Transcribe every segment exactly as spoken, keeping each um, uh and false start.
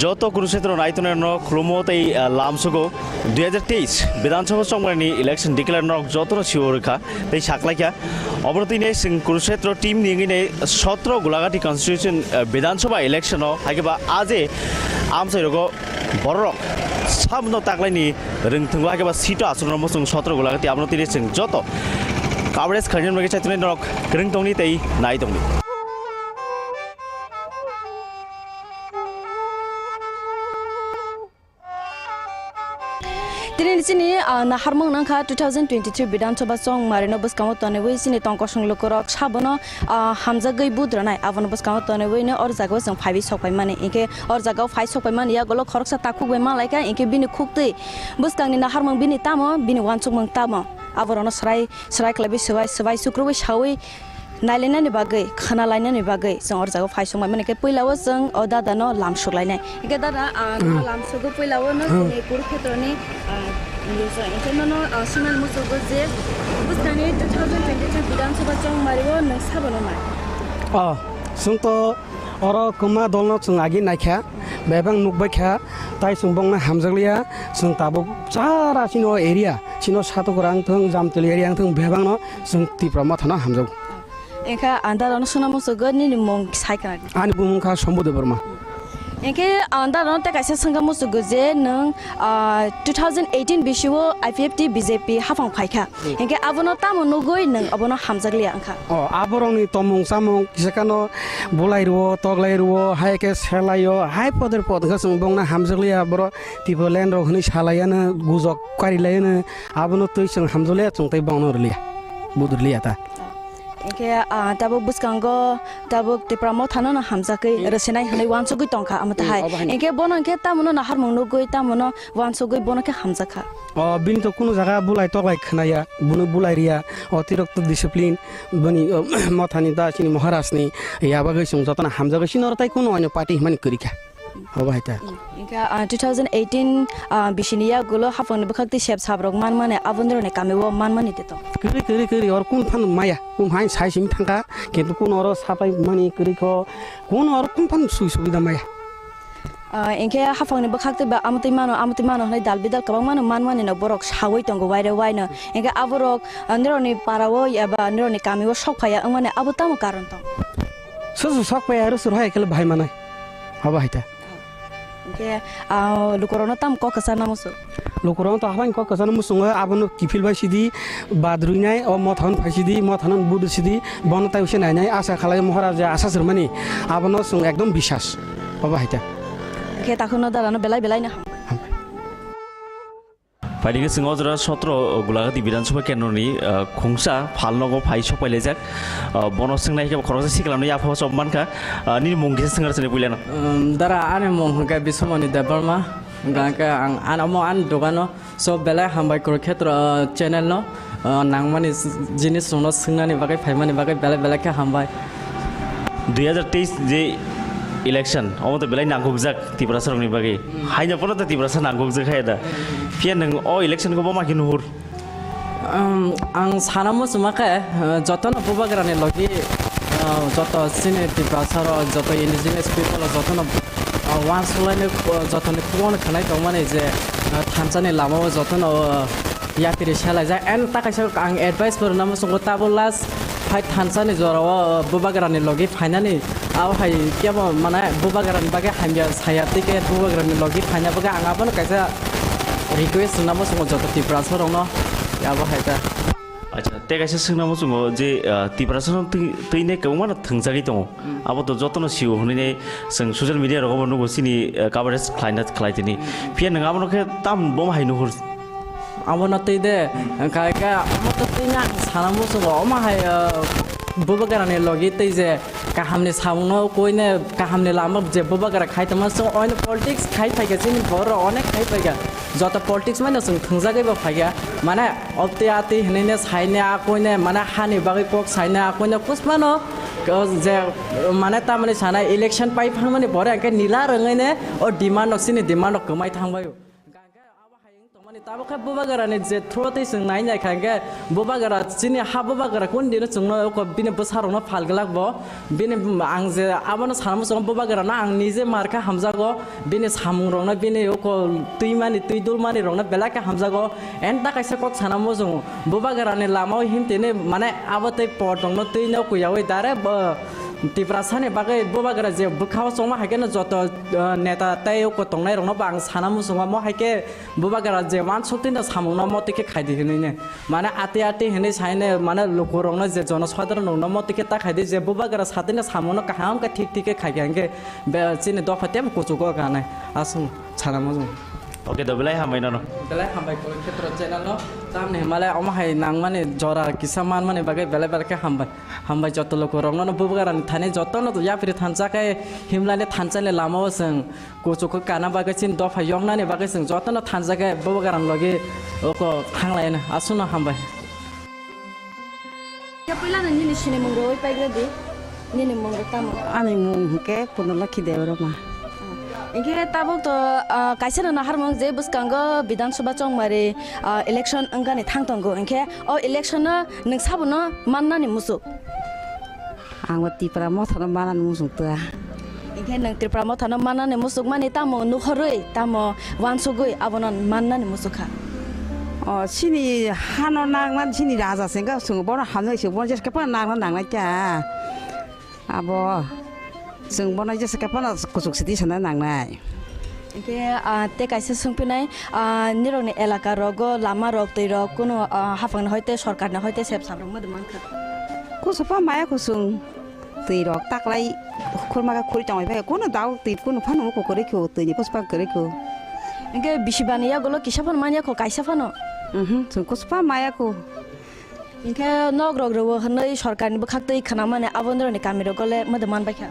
Joto Kurukshetra naitongnai rok khulumo tei, ah, lamsogo dui hajar teis Bidhan Sabha chongmani election declare norok jotono siwo rwkha tei saklaikha. Obono tini chwng Kurukshetra team ni wngwi sotro Gulagati constitution, ah, Bidhan Sabha election o haikhe ba aje amchai rogo borok sabno taklaini rwngthwng o haikhe ba seat o achukno muchung sotro Gulagati abono tini chwng joto coverage khlaina bagwi chaitongnai norok kwrwng tongni tei nai tongni. Tini chini, ah, naharmung nangkha two thousand twenty-three Bidhan Sabha chongmarino bwskango tonwi chini tongkosong lukurok sabono, ah, hamjagwi budranai. Abono bwskango tonwi no or jagao chwng phaiwi sokpaimani. Hinkhe or jagao phai sokpaimani yagulo khoroksa takhuk bai malaikha, hinkhe bini khuktwi bwskangni naharmung bini tamo, bini uansukmung tamo. Aborokno swrai, swrai khlaiwi swbai, swbai sukrubwi saui nailainani bagwi, khwnalainani bagwi chwng or jaga phai songmani. Mani khe puila o chwng o dada no lam suklainai. Hinkhe dada, ah, no lam sugo puila o no chini Kurukshetroni, ah, news o. Hinkhe nono, ah, swinani muchungo je bwskangni two thousand twenty-three Bidhan Sabha chongmari o nwng sabono nai? Oh, chwng to oro kwma dolno chwng agi naikha, bebak nukbaikha, tai chwng bongno hamjakliya, chwng tabuk chara chini o area, chini o Satokura wngthwng, Jamtoli area wngthwng, bebakno chwng Tipra Mothano hamjago. Hinkhe ang dada no swngna muchungo nini mung sai khna di. Ani bumung kha Shambhu Debbarma. Hinkhe ang dada no tei kaisa swngna muchungo je nwng, ah, two thousand eighteen bisio I P F T B J P haphang phaikha. Hinkhe abono tamo nugwi nwng abono hamjakliya wngkha? O, aborokni tomung chamung kisa kano bulai rwo, toklai rwo, hai khe selai o, hai poder pod khe chwng bongno hamjakliya borok Tipraland rok hwnwi salai ano, gujok kari lai ano, abono twi chwng hamjakliya, chwng tei bongno rwliya, budurliya ta. Hinkhe, ah, tabuk bwskango tabuk Tipra Mothano no hamjakwi rwsinai hwnwi uansugwi tongkha, amo tahai. Obo hai. Hinkhe bono hinkhe tamono naharmung nugwi, tamono uansugwi bono khe hamjakha. O, bini to kunu jaga bulai toklai khwnaya, bini bulai riya, o, tirok to discipline, bini, o, Mothani da chini Maharajni yabagwi chwng jotono hamjagwi chini oro tai kunu onyo party himani kwrwikha. Obo hai ta. Hinkhe, ah, two thousand eighteen, ah, bisini yagulo haphangni bwkhak tei sep sabrok manmani, aboni rokni kami o manmani te to. Kwrwi, kwrwi, kwrwi, oro kun phan maya, kun hai sai simi thangkha, kintu kun oro sapai mani kwrwi kho, kun oro kun phan sui subida maya. Ah, hinkhe haphangni bwkhak tei ba amotwi mano, amotwi mano hwnwi dal bidal kwbangmano manmani no borok saui tongo waire waino. Hinkhe aborok, ah, nirokni para o eba nirokni kami o sok phaiya wngmani abo tamo karon tong? Susu sok phaiya aro sur hai khe bahai manai. Abo hai ta. Hinkhe, ah, lukurokno tamo kok kwchar na muchung? Lukurokno to haphang kok kwchar na muchungo, abono kiphil bai sidi, badrwi nai, o Mothano phai sidi, Mothano budu sidi, bono tai usi nai nai, asa khalai Maharaja asa sirmani, abono chwng ekdom bisas. Obo hai ta. Hinkhe takhukno dada no belai belai no ham. Phaidi khe chwng o jora sotro Gulagati Bidhan Sabha Kendroni, ah, khungsa phalnogo phai sok pailaijak. Ah, bono swngnai khe khoroksa siklamni yapha sob mankha. Ah, nini mung kisa swngna rwchani puilano. Um, dara, ani mung hwnkhe Biswamoni Debbarma. Hwnkhe ang ano, omo ani dogano. So, belai hambai Kurukshetra, ah, channel no, ah, nangmani s-, jinis rokno swngnani bagwi, phaimani bagwi belai belai khe hambai. Dui hajar teis je election, omo to belai nangkukjak Tiprasa rokni bagwi. Hmm. Haino phano to Tiprasa nangkukjak hai da. Hmm. Phiya nwng o election ko bo ma khe nuhur? Um, ang sana muchuma khe, ah, jotono bubagrani logi, ah, joto chini Tiprasa rok, joto indigenous people rok jotono, ah, wansuknai, ah, jotoni khukno khwnai tongmani je, ah, thansani lama o jotono, ah, yapiri selaijak. And ta kaisa ang advice bo rwna muchungo, tabuk last phai thansani jorao bubagrani logi phainani, abo hai kebo mane bubagrani bagwi hamya saya tei khe bubagrani logi phaina bagwi ang abono kaisa request rwna muchungo joto Tiprasa rokno, abo hai ta. Acha, tei kaisa swngna muchungo je, ah, Tiprasa rok twi, twini kwbangma no thwngjagwi tongo. Hmm. Abo to jotono sio hwnwi chwng social media rogo bo nugo chini, ah, coverage khlaina khlai tini. Hmm. Phiya nwng abono khe tam bom hai nuhur? Abono twi de, khai khe amo to twi na ang sana muchungo, omo hai, ah, bubagrani logi tei je kahamni samungno koine kahamni lama je bubagra khai tongma, so oino politics khai phaikha, chini borok onek khai phaikha, joto politics mano chwng thwngjagwi bo phaikha, mane opti ati hinui ne saine a koine mane hani bagwi kok saine a koine kusmano, o je mane tamani sana election pai phangmani pore hwnkhe nila rwngwi ne o demand rok chini demand rok kwmai thangbai. Tabuk khe bubagrani je through twi chwng nai nai kha, hwnkhe bubagra chini ha bubagra kun dino chwngno oko bini bwsarokno phal glak bo. Bini ang je abono sana muchungo bubagrano ang nije mar khe hamjago. Bini samungrokno, bini oko twimani, twi dulmanirokno belai khe hamjago. Enta kaisa kok sana muchungo, bubagrani lamao himtini mane abo tei potrokno twino kuyaui direct bo Tiprasani bagwi bubagra je bwkhao chongma hai kheno joto, eh, neta tei oko tongnairokno bo ang sana muchungo. Mo hai khe bubagra je wansuk tino samungno motwi khe khaidi hinwi ne. Mane ati ati hinwi saine mane lukurokno je jono sodorokno motwi khe ta khaidi je bubagra satino samungno kaham khe thik thik khe khaikha hwnkhe be chini dopha tebo kuchugo kanai. Aswk sana muchung. Oke, do belai hambai nono. Belai hambai Kurukshetra channel no. Tamni himale omo hai nangmani jora kisa manmani bagwi belai belai khe hambai. Hambai joto lukurokno bubagrani thani jotono yapri thansa khe himlani thansani lamao chwng Kuchugo kana bagwi chini dopha yoknani bagwi chwng jotono thansa khe bubagrang logi oko thanglaina. Aswkno hambai. Khe puila no nini sinimung rwui paigra di. Nini mung rok tamo? Ani mung hwnkhe Purnalokhi Debbarma. Hinkhe tabuk to, ah, kaisa no naharmung je bwskango Bidhan Sabha chongmari, ah, election wngani thang tongo. Hinkhe o election no nwng sabono mannani muchuk? Ang bo Tipra Mothano manani muchung twa. Hinkhe nwng Tipra Mothano manani muchukmani tamo nukhorwi, tamo wansugwi abono mannani muchukha? O, chini hano nangmani chini raja se wngkha, chwng bono hamjak se, bono jesa khe phano nangna nangnai kha. Abo chwng bono jesa khe phano kuchuk sidi sana nangnai. Hinkhe, ah, tei kaisa swngphinai, ah, nirokni elaka rogo lama rok, twi rok, kunu, ah, haphangni hoite, sorkarni hoite sep sap rok madu mankha? Kuchukpha maya kuchung twi rok taklai khurma khe khuri tongwi phai, kunu dao twi kunu phano muku kwrwi kho, twini kuchukpha kwrwi kho. Hinkhe bisi bani yagulo kisa phano manya kho, kaisa phano? Mhm, chwng kuchukpha maya kho. Hinkhe nok rok rwo hwnwi sorkarni bwkhak twi khwnamani aboni rokni kami rogo le madu manbai kha?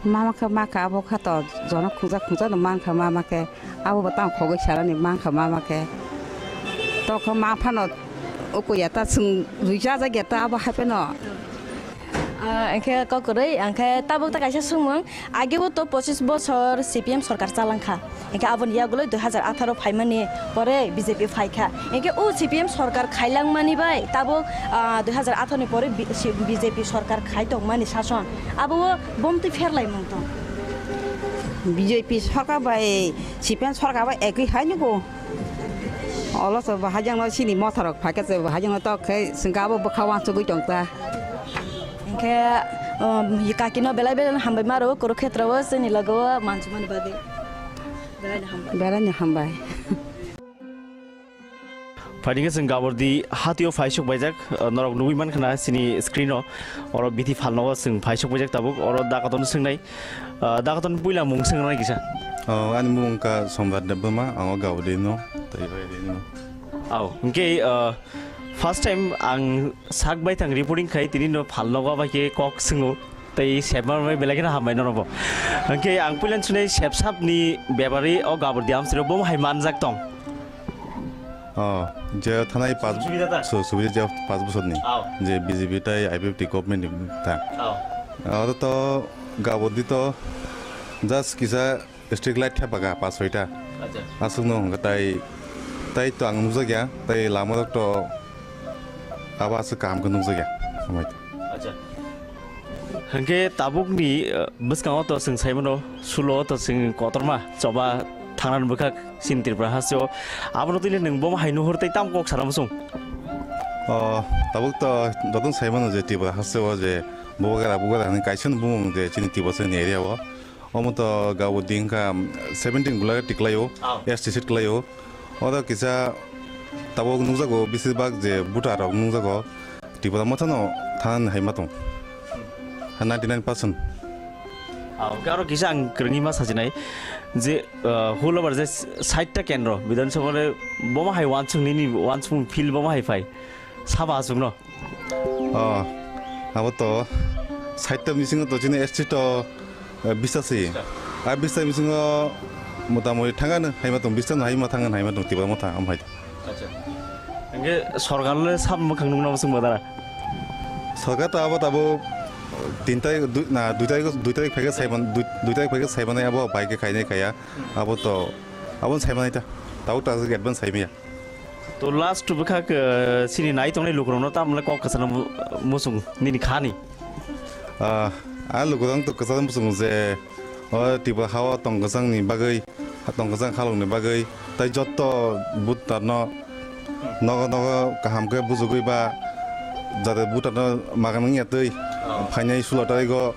Mama khe ma kha, abo kha to jono khungsa khungsa no man kha mama khe, abo bo tang khogwi sarani man kha mama khe. To khe ma phano ukuya ta chwng rwi cha ja ge ta abo hai phano. Ah, hinkhe kokrwi, hinkhe tabuk ta kaisa swngmung, age bo to pochis bochor C P M sorkar chalang kha. Hinkhe aboni yagulwi dui hazar atharo phaimani pore B J P phaikha. Hinkhe o C P M sorkar khailangmani bai tabuk, ah, dui hazar atharo ni pore B-, si-, B J P sorkar khai tongmani sason. Abo o bomtwi pherlaimung tong. B J P sorkar bai C P M sorkar bai ekwi hai nugo. Olo se bo hajangno chini motharok phaikhe se bo hajangno tok khe sengkhe abo bwkha wansugwi tong ta. Hinkhe, um, kakino belai belai hambai maro Kurukshetra o chini logo o manchumani bagwi. Beraino hambai. Beraino hambai. Phaidi khe chwng Gabordi hatio phaisuk baijak, uh, norok nugwi mankha na chini screen o. Oro bithi phalno o chwng phaisuk baijak tabuk. Oro da kotorno swngnai. Uh, da kotorno puila mung swngnai kisa. Oh, ani mung wngkha Somrat Debbarma, ang o Gabordi no. Tei bai ri no. Au, hinkhe, uh, first time ang sak baithang reporting khai tini no phalno o bai khe kok swngo. Tei sepma bai belai kheno hambai norokbo. Hinkhe ang puilan sunai sepsapni bebari o Gabordi amsiro bo hai manjak tong. Oh, je thanai pas Subida ta? Su-, subida je pas bosorni. Au. Je B J P tai I P F T government ni ta. Au. Aro to Gabordi to just kisa street light thepaka pas soita. Acha. Aswkno hwnka tai, tai to ang nukjakya, tai lama rok to abo aswk kaham khe nukjakya. Hambai. Acha. Hwnkhe tabukni, eh, bwskango to chwng saimano, sulo to chwng kotorma choba thangnani bwkhak chini Tripura hasteo. Abono tini nwng bomo hai nuhur tei tamo kok sana muchung? Oh, tabuk to jotono saimano je Tripura hasteo je bubagara bubagara hinwi kaisa no bumung je chini Tiprasani area o. Omo to Gabordi wngkha seventeen gula tiklaio, Au. S T seat klaio. Oro kisa tabuk nukjago, besibak je voter rok nukjago, Tipra Mothano thanani hai ma tong. Ninety nine percent. Au, aro kisa ang kwrwngwi ma sajinai je, uh, hulobar je side ta kendro Bidhan Sabha le bomo hai wansuk nini wansuk feel bomo hai phai. Saba aswkno? Oh, abo to side ta bisingo to chini S T to, eh, bista si. Bista. Ah, bista bisingo motamoti thangano hai ma tong, bista no hai ma thangano hai ma tong Tipra Motha am hai. Acha. Hingke sorkar le sab mwkhang nukna muchung bo dara? Sorkar to abo tabo tin tarik, dui, na, dui tarik, dui tarik phaikhe saiman, dui, dui tarik phaikhe saimanai abo bai khe khainai khaiya. Abo to, abo saimanai ta. Tabuk ta advance hai maya. To last bwkhak, eh, chini nai tongnai lukurokno tamle kok kwchangno mu-, muchung nini khani. Ah, a lukurok to kwchang muchung je o Tripura hao tong kwchangni bagwi, tong kwchang halokni bagwi, tai jotto voter no nogo nogo kaham khe bujugwi ba jate voter no magan wngya twi phainai sulo tarigo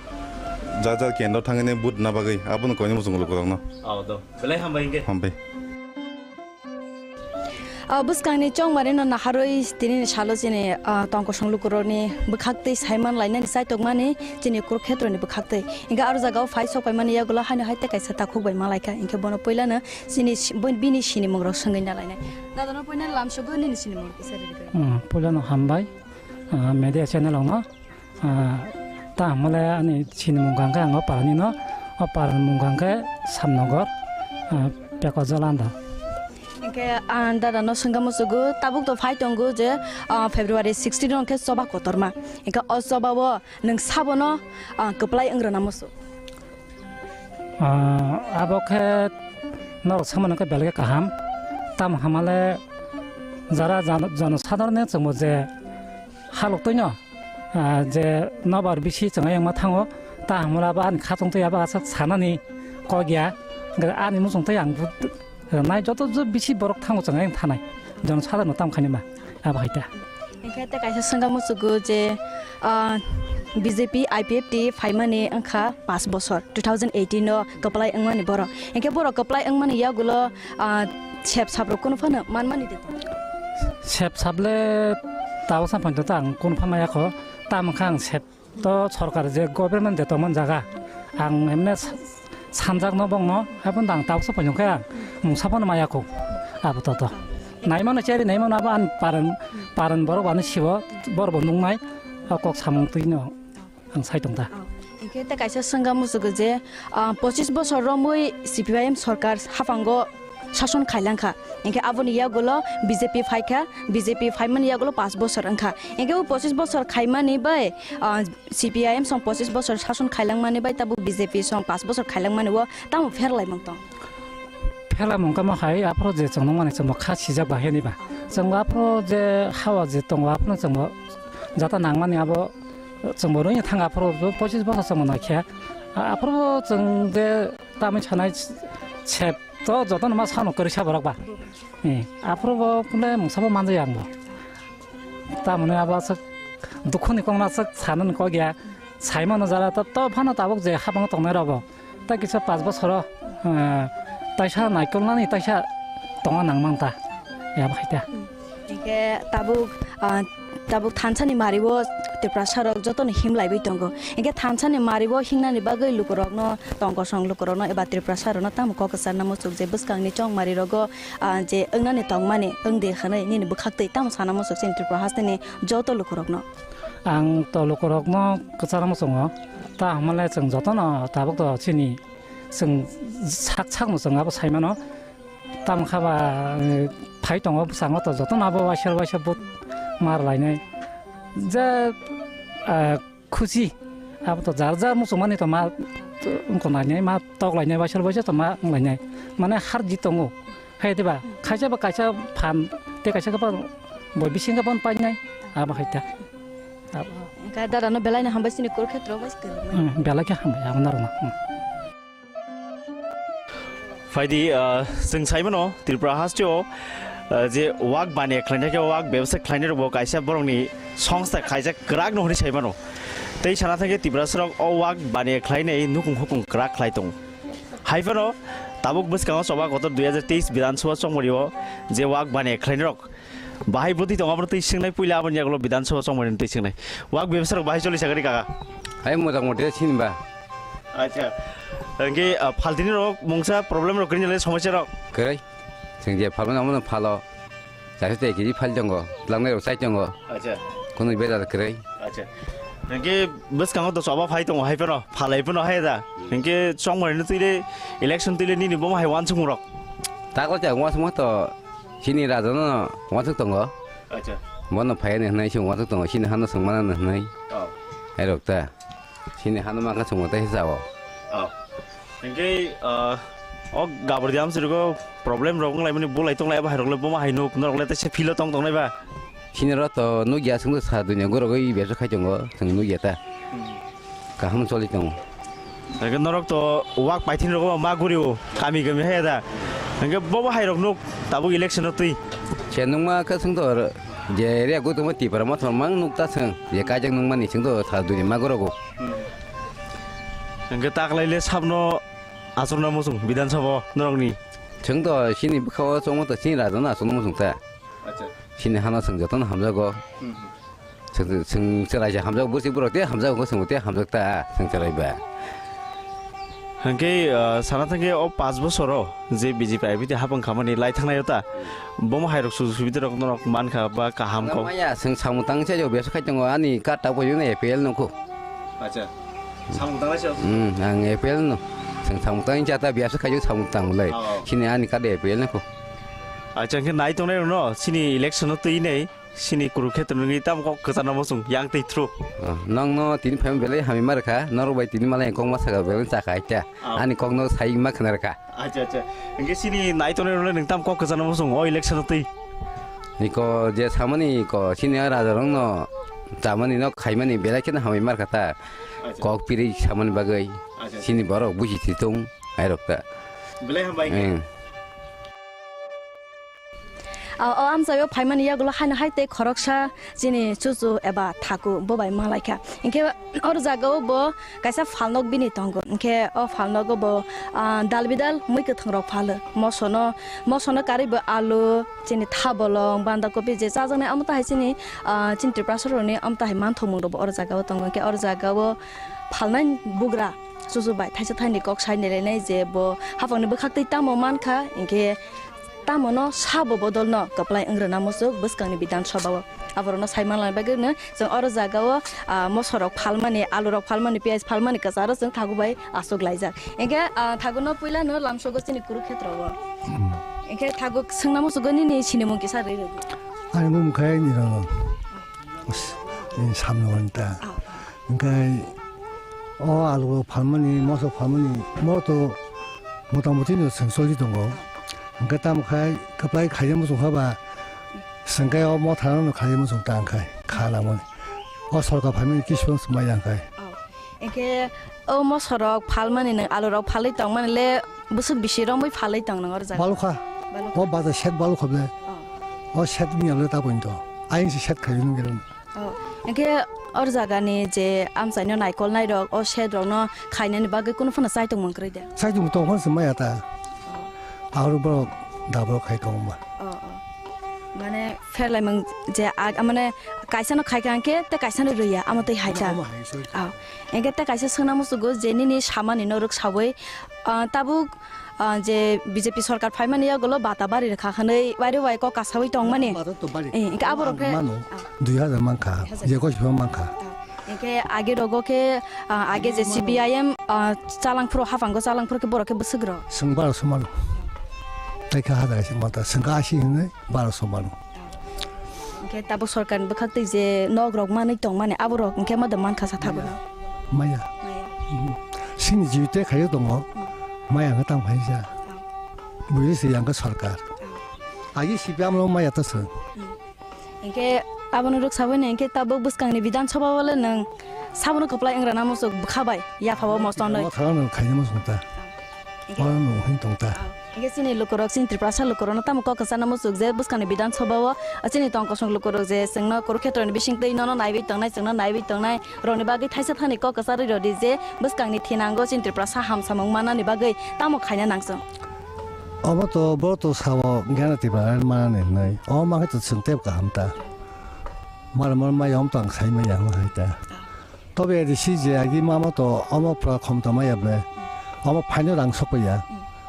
ja ja kendro thangwi vote na bagwi abono koini muchung lukurokno. Belai hambai hingke. Hambai. Ah, bwskangni chongmarino naharwi tinini salo chini, ah, tongkosong lukurokni bwkhaktwi saiman lainani chaitokmani chini Kurukhetroni bwkhaktwi. Hingke aro jagao phai sokpaimani yagulo haino hai tei kaisa takhuk bai malaikha. Hingke bono puilano chini si-, bo-, bini sinimungrok swngwi nalainai. Dadano puilano lamsogo nini sinimung kisa rwgwi. Hmm, puilano hambai. Ah, media channel rokno. Ah, ta hamle ani chini mungkang khe ang o parani no, o parani mungkang khe Samnogor, ah, Peko Jolanda. Hingke, ah, dada no swngkha musugo, tabuk to phai tongo je, ah, February sixteen no khe choba kotorma. Hingke o choba o nwng sabono, ah, kwplai wng rwna musu. Ah, abo khe norok samani khe belai khe kaham. Tamo hamale jara jan-, jonosadharone chwngbo je halok twino, ah, je nobar bisi chwng ayang ma thango, ta hamala ba ani khatung twi abo aswk sanani kok ya. Ani muchung twi ang bu-, nai joto jo bisi borok thango chwng ayang thanai. Jonosadharno tam khaini ma. Abo hai ta. Hingke tei kaisa swngkha musugo je, ah, B J P I P F T phaimani wngkha pash bosor, two thousand eighteen o kwplai wngmani borok. Hingke borok kwplai wngmani yagulo, ah, sep saprok kunu phano manmani de to? Sep sable tabuk sa phanto ta ang kunu phan maya kho, ta mangkha ang sep. To sorkar je government je tongmani jaga, ang emne sa-, sanjakno bongno, haibon dang tabuksa poino khe ang mungsa phano maya kho, abo to to. Naimano cheri naimano abo ani paran, paran borok ani sibo, borok bo nungnai, o kok samung twino ang sai tong ta. Hingke tei kaisa swngkha musugo je, ah, pochis bosor romwi C P I M sorkar haphango sason khailangkha. Hingke aboni yagulo B J P phaikha, B J P phaimani yagulo pash bosor wngkha. Hingke o pochis bosor khaimani bai, ah, C P I M song pochis bosor sason khailangmani bai tabuk B J P song pash bosor khailangmani o tamo pherlaimung tong? Pherlaimung kamo hai aphuru je chwng nungmani chwngbo kha sijak bahai ni ba. Chwngbo aphuru je hawa je tongo aphuru chwngbo jata nangmani abo chwngbo rwngya thang aphuru pochis bosor chwngbo naikhe. Aphuru chwng je tamwi sanai sep to jotono ma sano kwrwi sa borok ba. Eh, aphuru bo kule mungsa bo manjaya ang bo. Tamoni abo aswk dukhuni kokno aswk sanani kok ya. Saimano jara to, to phano tabuk je habang tongnai rok bo. Ta kisa pash bosoro, eh, taisa naikolnani taisa tongna nangmang ta. Ya bahai ta. Hingke tabuk, ah, tabuk thansani mario Tiprasa rok jotono himlaiwi tongo. Hingke thansani mario hingnani bagwi lukurokno, tongkosong lukurokno eba Tiprasa rokno tamo kok kwcharna muchuk je bwskangni chongmari rogo, ah, je wngnani tongmani wngdi hwnwi nini bwkhaktwi tamo sana muchuk chini Tripura hasteni joto lukurokno? Ang to lukurokno kwcharna muchungo, ta hwnmale chwng jotono tabuk to chini chwng sak sakno chwng abo saimano. Tamo kha ba, eh, phai tongo bwskango to jotono abo waisa waisa vote mar lainai. Je, eh, khusi abo to jar jar muchungmani to ma wngkha lainai, ma tok lainai, waisa waisa to ma wng lainai. Mane har jit tongo. Hai diba? Kaisa ba kaisa phan tei kaisa khe ba bo bisingo ban painai. Abo hai ta. Abo. Hingke dada no belai no hambai chini Kurukhetro bai kwrwngmani. Hmm, belai khe hambai abo norokno. Hmm. Phaidi, ah, chwng saimano Tripura hasteo, ah, je wak baniya khlainai khe wak bebsa khlainai rokbo kaisa borokni songsta khaijak kwrak no hwnwi saimano. Tei sana thangkhe Tiprasarok o wak baniya khlainai nukung hukung kwrak khlai tongo. Hai phano tabuk bwskango choba kotor dui hajar teis Bidhan Sabha chongmario je wak baniya khlainai rok Bahai bwtwi tongo, abono twi swngnai, puila aboni yagulo Bidhan Sabha chongmani twi swngnai. Wak bebsa rok bahai choli sagari kaka? Hai, mota moti sinba. Acha. Hingke, ah, phaltini rok mungsa problem rok kwrwini le somosya rok? Kwrwi. Chwng je phalmani omono phalo. Chaisa tei kiri phal tongo. Tlangnai rok chai tongo. Acha. Kono beda kwrwi. Acha. Hingke bwskango to choba phai tongo, hai phano phalai phano hai da. Hingke chongmani twi le election twi le nini bomo hai wansukmung rok? Tako chang wansukma to. Chini raja no wansuk tongo. Acha. Bono phaiya ni hwnwi se wansuk tongo, chini hano swngmana ni hwnwi. Oh. Hai rok ta. Chini hano mangkha swngma tei se chao. Oh. Hingke, ah, O Gabordi amchwrwgo problem rok wnglaimani bulai tonglai abo hai rok le bomo hai nuk norok le tei se filo tong tongnai ba. Sini ro to nukya, chwng to sa dunya gorogwi bebsa khai tongo, chwng nukya ta. Hmm. Kaham choli tongo. Hwnkhe norok to wak paithini rogo ma guri o, kami kami haya da. Hwnkhe bobo hai rok nuk tabuk election o twi. Se nukma khe chwng to je area gutuma Tipra Motha mang nuk ta chwng, je kaijak nukmani chwng to sa dunya ma gorogo. Hmm. Hwnkhe taklai le sabno achukna muchung Bidhan Sabha o norokni. Chwng to chini bwkha o chongma to chini raja no achukna muchung ta. Acha. Chini hano chwng jotono hamjago. Hmm, hmm. Chwng, chwng, chwng raisa hamjago, bwswi borok tei hamjago, chwngbo tei hamjak ta, chwng chwrai ba. Hwnkhe, ah, sana thangkhe o panch bosoro je B J P I P T hapang khamani lai thangnai o ta, bomo hai rok sujuk subida rok norok mankha ba kaham kok. Maya, chwng samung tang se jo bebsa khai tongo, ani card ta bo yune A P L nungkho. Acha. Samung tang se. Hmm, ang A P L no. Chwng samung tang cha ta bebsa khai jo samung tang lai. Oh. Chini ani card A P L nungkho. Acha, hwnkhe nai tongnai rok no, chini election o twi nei. Sini Kurukshetroni tamo kok kwchana muchung yang twi thru. Ah, nokno tini phaima belai hamwi ma rwkha, norok bai tini malai kok ma saka belai chakha aita. Ah. Ani kokno sai ma khna rwkha. Acha, acha. Hwnkhe sini nai tongnai rwle nwng tamo kok kwchana muchung o election twi. Niko je samani ko sini raja rokno chamani no khaimani belai kheno hamwi ma rwkha ta. Acha. Kok piri samani bagwi. Acha, acha. Sini borok buji thwi tung ai rok ta. Belai hambai khe. Eng. O, o amchaio phaimani yagulo haino hai tei khoroksa chini chuchu eba thaku bo bai ma lai kha. Hinkhe oro jagao bo kaisa phalnok bini tongo. Hinkhe o phalnogo bo, ah, dal bidal mui kwthwng rok phalo. Mosono, mosono karwi bo alu, chini thabolong, banda kopi je chajaknai amo tahai chini, ah, chini Tiprasa rokni amo tahai manthokmung rok bo oro jagao tongo. Hinkhe oro jagao phalnai bugra chuchu bai thaisa thaini kok sai nailainai je bo haphangni bwkhak twi tamo mankha, hinkhe Tamo no sabo bodol no kwplai wng rwna muchuk bwskang ni Bidhan Sabha o. Aborok no sai manlai bagwi no chwng oro jaga o, ah, moso rok phalmani, alu rok phalmani, piyaj phalmani kwcharo chwng thagu bai achuk laijak. Hinkhe, ah, thagu no puila no lamsogo chini Kurukhetro o. Hmm. Hinkhe thagu swngna muchuk o nini sinimung kisa rwi rwdi. Ani mung khe Nirala. Ni samno anta. Ah. Hinkhe o alu rok phalmani, moso phalmani, mo to motamoti no chwng choli tongo. Hinkhe tamo khai kwplai khaina muchung kha ba, chwng khe o motha no khaina muchung ta hinkhe kha nangmani. O sorkar phaimani kisu maya hinkhe. Oh. Hinkhe o moso rok phalmani nwng alu rok phalwi tongmani le bwswk bisi romwi phalwi tong nang oro jaga? Balukha. Balukha. O baja set balukha ble. Oh. O set ni able ta pointo. Ayang se set khayo nung gelung. Oh. Hinkhe oro jaga ni je amchai no naikol nai rok o set rok no khainani bagwi kunu phano chaitung mung kwrwi de? Chaitung tong phano se maya ta. Oh. Aro borok da borok khai tong ma. Oh, oh. Mane pherlaimung je ag-, mane kaisa no khai kha hinkhe te kaisa no rwya amo twi hai ta. Omo hai se. Oh. Hinkhe te kaisa swngna muchungo je nini samani no rwksawi, ah, tabuk, ah, je B J P sorkar phaimani yagulo bata bari rwkha hwnwi wairo wai kok kasawi tongmani. Bata to bari. Eh, hinkhe aborok khe, mano, ah. Dui hajar mankha, dui hajar. Je kok sima mankha. Ah. Hinkhe age rogo khe, ah, age je C P I M, ah, chalangphuru haphango chalangphuru khe borok khe bwswk rw? Chwng baro sumano. Tei khe hajar kaisa mata, chwng khe asi hwnwi. Baro sumano. Hinkhe tabuk sorkarni bwkhak twi je nok rok manwi tongmani, abo rok hinkhe ma da mankha sa thago no? Maya. Maya. Mhm. Sini jiwi te khayo tongo. Hmm. Maya hwnkhe tamo khaisa. Oh. Buji se yang khe sorkar. Oh. Agi C P M lo maya ta se. Hmm. Hinkhe abono rwksawi no hinkhe tabuk bwskangni Bidhan Sabha o le nwng sabono kwplai wng rwna muchuk bwkha bai yapha o mosto nwi. Thangnani khaina muchung ta. Hinkhe oro nwng hwn tong ta. Ah, hinkhe chini lukurok, chini Tiprasa lukurokno tamo kok kwchana muchuk je bwskangni Bidhan Sabha o, ah, chini tong kosong lukurok je chwngno Kurukhetroni bisingtwi nono naiwi tongnai, chwngno naiwi tongnai, rokni bagwi thaisa thani kok kwcharwi rwdi je bwskangni thinango chini Tiprasa hamsamung manani bagwi tamo khaina nangchwng. Obo to, bo to sao Gana Tipra manani hwnwi. Omo khe to chwng tei kaham ta. Mara mara maya omo to ang sai maya hwnwi hai ta. Tobe A D C je agi mama to omo pura khomta maya ble. Omo phaino rang sokpaiya.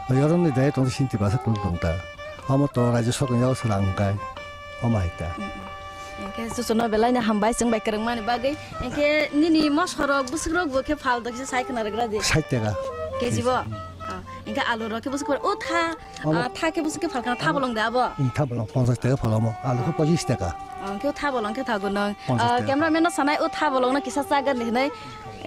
Yorokni dai tong sinti basa kul tong ta. Omo to raijyo sokni yao se rang kai. Omo hai ta. Hinkhe chuchuno belai no hambai chwng bai kwrwngmani bagwi. Hinkhe nini mosorok bwswkrok bo khe phal da kisa sai khna rwgra di. Sait taka. K G bo? Ah, hinkhe alu rok khe bwswk phal, o tha, omo ah, tha khe bwswk khe phal khna, tha bolong de abo? Hmm, tha bolong ponchas taka phal omo. Alu khe pochis taka. Ang khe tha bolong khe thago nang. Ponchas Ah, taka. Cameraman no sanai o tha bolong no kisa chagan hinai.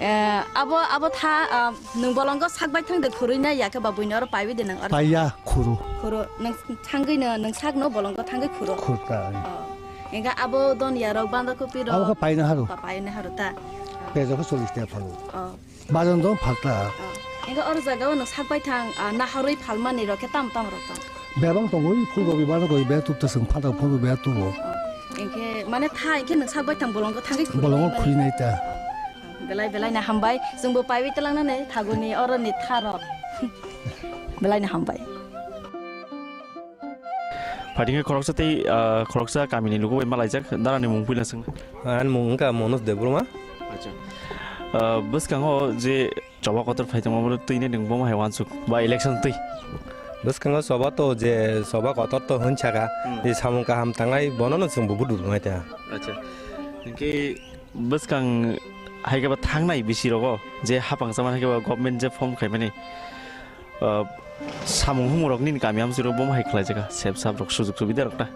Eh, abo, abo tha, ah, nung bolong go sak bai thang de khurui nai ya khe ba buino oro paiwi de nang oro. Paiya khuru. Khuru, nang thangwi no, nang sak no bolong go thangwi khuru. Khurta. Oh. Enga abo don ya rok banda kopi rok. Abo khe paina haru. Pa-, paina haru ta. Pejo khe chollish taka phalu. Oh. Bajan dong phalta. Oh. Enga oro jaga o no sak bai thang, ah, naharwi phalmani rok khe tam tam rok tong. Bebang tongo, i phulgobi, banagoi be tubta, chwng phalta phulgobi be tubo. Oh. Engkhe mane tha, engkhe nwng sak bai thang bolongo thangwi khurwi Bolongo nai mani. Khurwi nai ta. Belai belai no hambai, chwngbo paiwi twlang nani thaguni oro ni tha rok. Belai no hambai. Phaidi khe khoroksa tei, ah, khoroksa kamini luku bai malaijak, darani mung puila swng. Ani mung wngkha Manoj Debbarma. Acha. Ah, bwskango je choba kotor phai tongma bwrwi twi nai nwng bomo hai uansuk ba election twi. Bwskango choba to je choba kotor to hwn saka, Hmm. je samung kaham tangnai bono no chwng bo buduk nai ta. Acha. Hinkhe bwskang hai khe ba thangnai bisi rogo je hapang chamani hai khe ba government je form khaimani. Ah, samung humung rok nini kami amchwi rok bomo hai khlai jaka, sep sap rok sujug subida rok ta.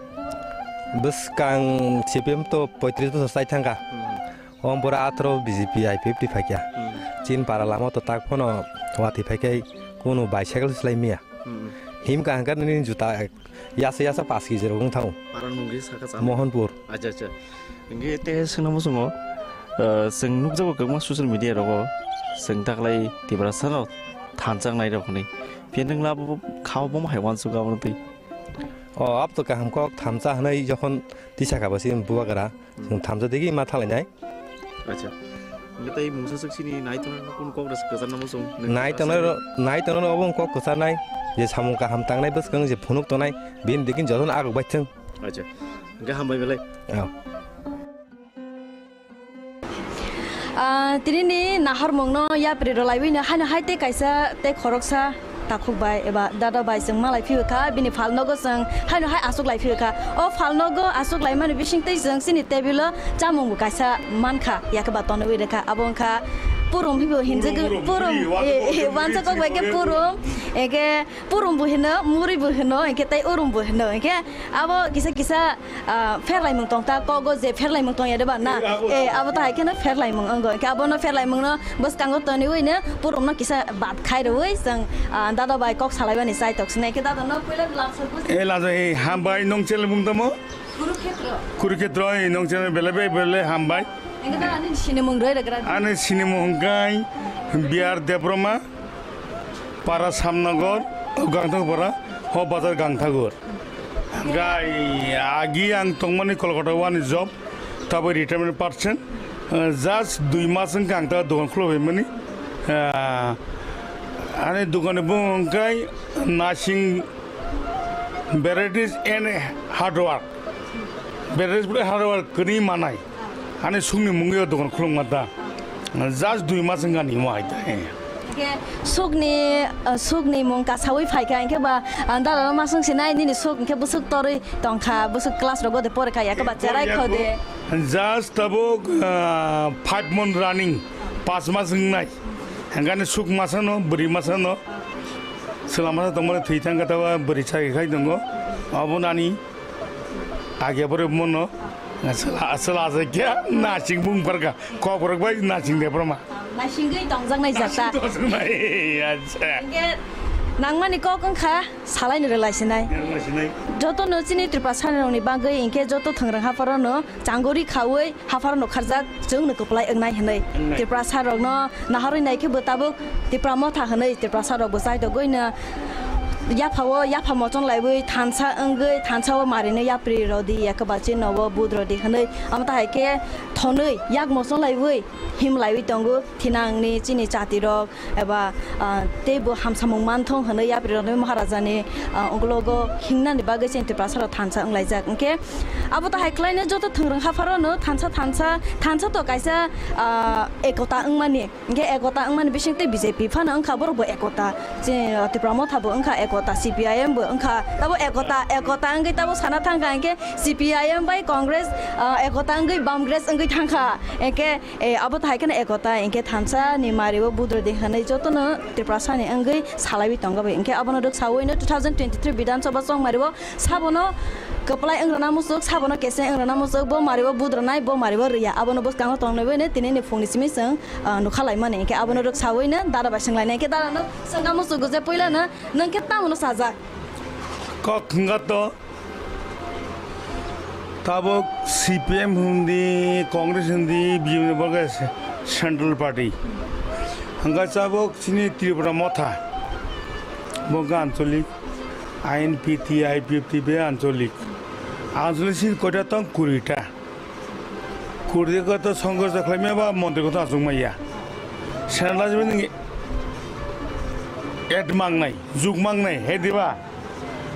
Bwskang C P M to poitris bosor chai thangkha. Hmm. Om pura atharo B J P I P F T phaikya. Hmm. Chin para lama to tak phano watwi phaikhai kunu bicycle slai miya. Hmm. Him kaham khe nini juta ek, yasa yasa pas kg rok wng thango. Paran mungwi saka chama. Mohanpur. Acha, acha. Hinkhe te swngna muchungo, ah, chwng nukjago kwbangma social media rogo, chwng taklai Tiprasa no thansa wngnai rok hwnwi. Phiya nwng labo khao bomo hai uansuk abono twi. O, abo to kaham kok thansa hwnwi jokhon tisa kha basi bubagra, Hmm. chwng thansa digi ma thalainai. Acha. Hinkhe tei mungsa swk sini nai tongnai kun kok rwk kwchar namo chwng? Nai tongnai ro-, nai tongnai obo kok kwcharnai je samung kaham tangnai bwskang je phunuk tongnai bini digi jotono aguk bai thwng. Acha. Hinkhe hambai belai. Oh. Ah, tinini naharmungno yapri rwlaiwi no haino hai tei kaisa tei khoroksa takhuk bai eba dada bai chwng malai phiyo kha, bini phalnogo chwng haino hai aswk lai phiyo kha. O phalnogo aswk laimani bisingtwi chwng chini table o chamung bo kaisa mankha, yakhe ba tonwi rwkha. Abo wngkha purum hibo hinjagwi, purum, purum, muri, eh, eh, wansuk wansuk kok bai khe wansuk purum, eke purum bo hino, muri bo hino, eke tei urum bo hino, eke abo kisa kisa Ah, pherlaimung tong ta, kogo je pherlaimung tong ya de ba na? Eh, abo. Eh, abo ta hai kheno pherlaimung wngo. Hwnkhe abono pherlaimungno bwskango toniwi no purumno kisa bat khai rwi chwng, ah, dada bai kok salaibani chai tok sinai. Hwnkhe dada no puila lamsor bus. Eh, lajo, eh, hambai, nong chele mung tamo? Kurukhetro. Kurukhetro, eh, nong chele bele be bele hambai. Hwnkhe dada ani sinimung roi rwgra. Ani sinimung hwnkhe Biyar Debroma. Para Samnagar, Gangthagpara, ho bazar Gangthagur. Gai agi ang tongmani Kolkata wani job, tabo retirement person. Eh, just dui mas wngkha ang ta dogan khuluphaimani. Eh, ani dogan ni bumung wngkha Nasing Varieties and Hardware. Varieties and Hardware kwrwi manai. Ani sukni mungwi o dogan khulukma ta. Just dui mas wngkha ni mo hai ta. Hwnkhe sukni, ah, sukni mung kasawi phaikha, hwnkhe ba, ah, dada no masung sinai nini suk hwnkhe bwswk torwi tongkha, bwswk class rogo de porikha, yakhe ba cherai kho de. Just tabuk, ah, five month running, pas mas wngnai. Hwnkhe ani suk masa no, bwrwi masa no. Chwla masa tongmani thwi thangkha, tabo bwrwi chakhe khai tongo. Abo nani Age pore mono, asal, asal asa kya nasing bung parka, kok rok bai nasing de proma. Nasingwi tongjaknai jakta. Nasing tongjaknai, acha. Hingke nangmani kok wngkha salai ni rwlai sinai. Rwlai sinai. Joto no chini Tripura sani rok ni bagwi hingke joto thwngrwng hapharo no changori khaui hapharo no kharjak chwng no kwplai wngnai hinui. Wngnai. Tripura sa rok no naharwi naikhe bo tabuk Tipra Motha hwnwi Tiprasa rok bo chaitogwi no yapha o yapha mochon laiwi thansa wngwi thansa o marinwi yapri rodi, yakhe ba chini nogo bud rodi hwnwi. Amo tahai khe thonwi yak mochon laiwi him laiwi tongo thinangni chini chati rok eba, ah, tei bo hamsamung manthong hwnwi yapri rodi Maharaja ni, ah, ungkologo hingnani bagwi chini Tiprasa rok thansa wnglaijak. Hwnkhe abo tahai khlaino joto thwngrwng hapharo no thansa, thansa, thansa to kaisa, ah, ekota wngmani. Hingke ekota wngmani bisingtwi B J P phano wngkha, borok bo ekota. Chini Tipra Motha bo wngkha ekota, C P I M bo wngkha. Tabo ekota, ekota wngwi tabo sana thangkha hingke C P I M bai Congress, ah, ekota wngwi Bamgress wngwi thangkha. Hingke, eh, abo to hai kheno ekota, hingke thansa ni mari o budrodi hinui jotono Tiprasa ni wngwi salaiwi tongo bai. Hingke abono rwksaui no two thousand twenty-three Bidhan Sabha chongmari o sabono kwplai wng rwna muchuk, sabono kese wng rwna muchuk, bo mario budrwnai, bo mario rwya. Abono bwskango tongnai bai no tini ni phung ni simi chwng, ah, nukha lai mani. Hinkhe abono rwk saui no dada bai swng lainai. Hinkhe dada no swngkha muchuk je puila no, nwng khe tamo no sajak? Kok hwnkha to, tabuk C P M hindi, Congress hindi, B J P ni borok central party. Hwnkha tabuk chini Tripura motha, bo khe ancholik, I N P T, I P F T be ancholik. Ancholik seat koita tong? Kurita. Kurita koto Congress khlaimya ba montri koto achukmaya. Central ni et mangnai, juk mangnai, he diba?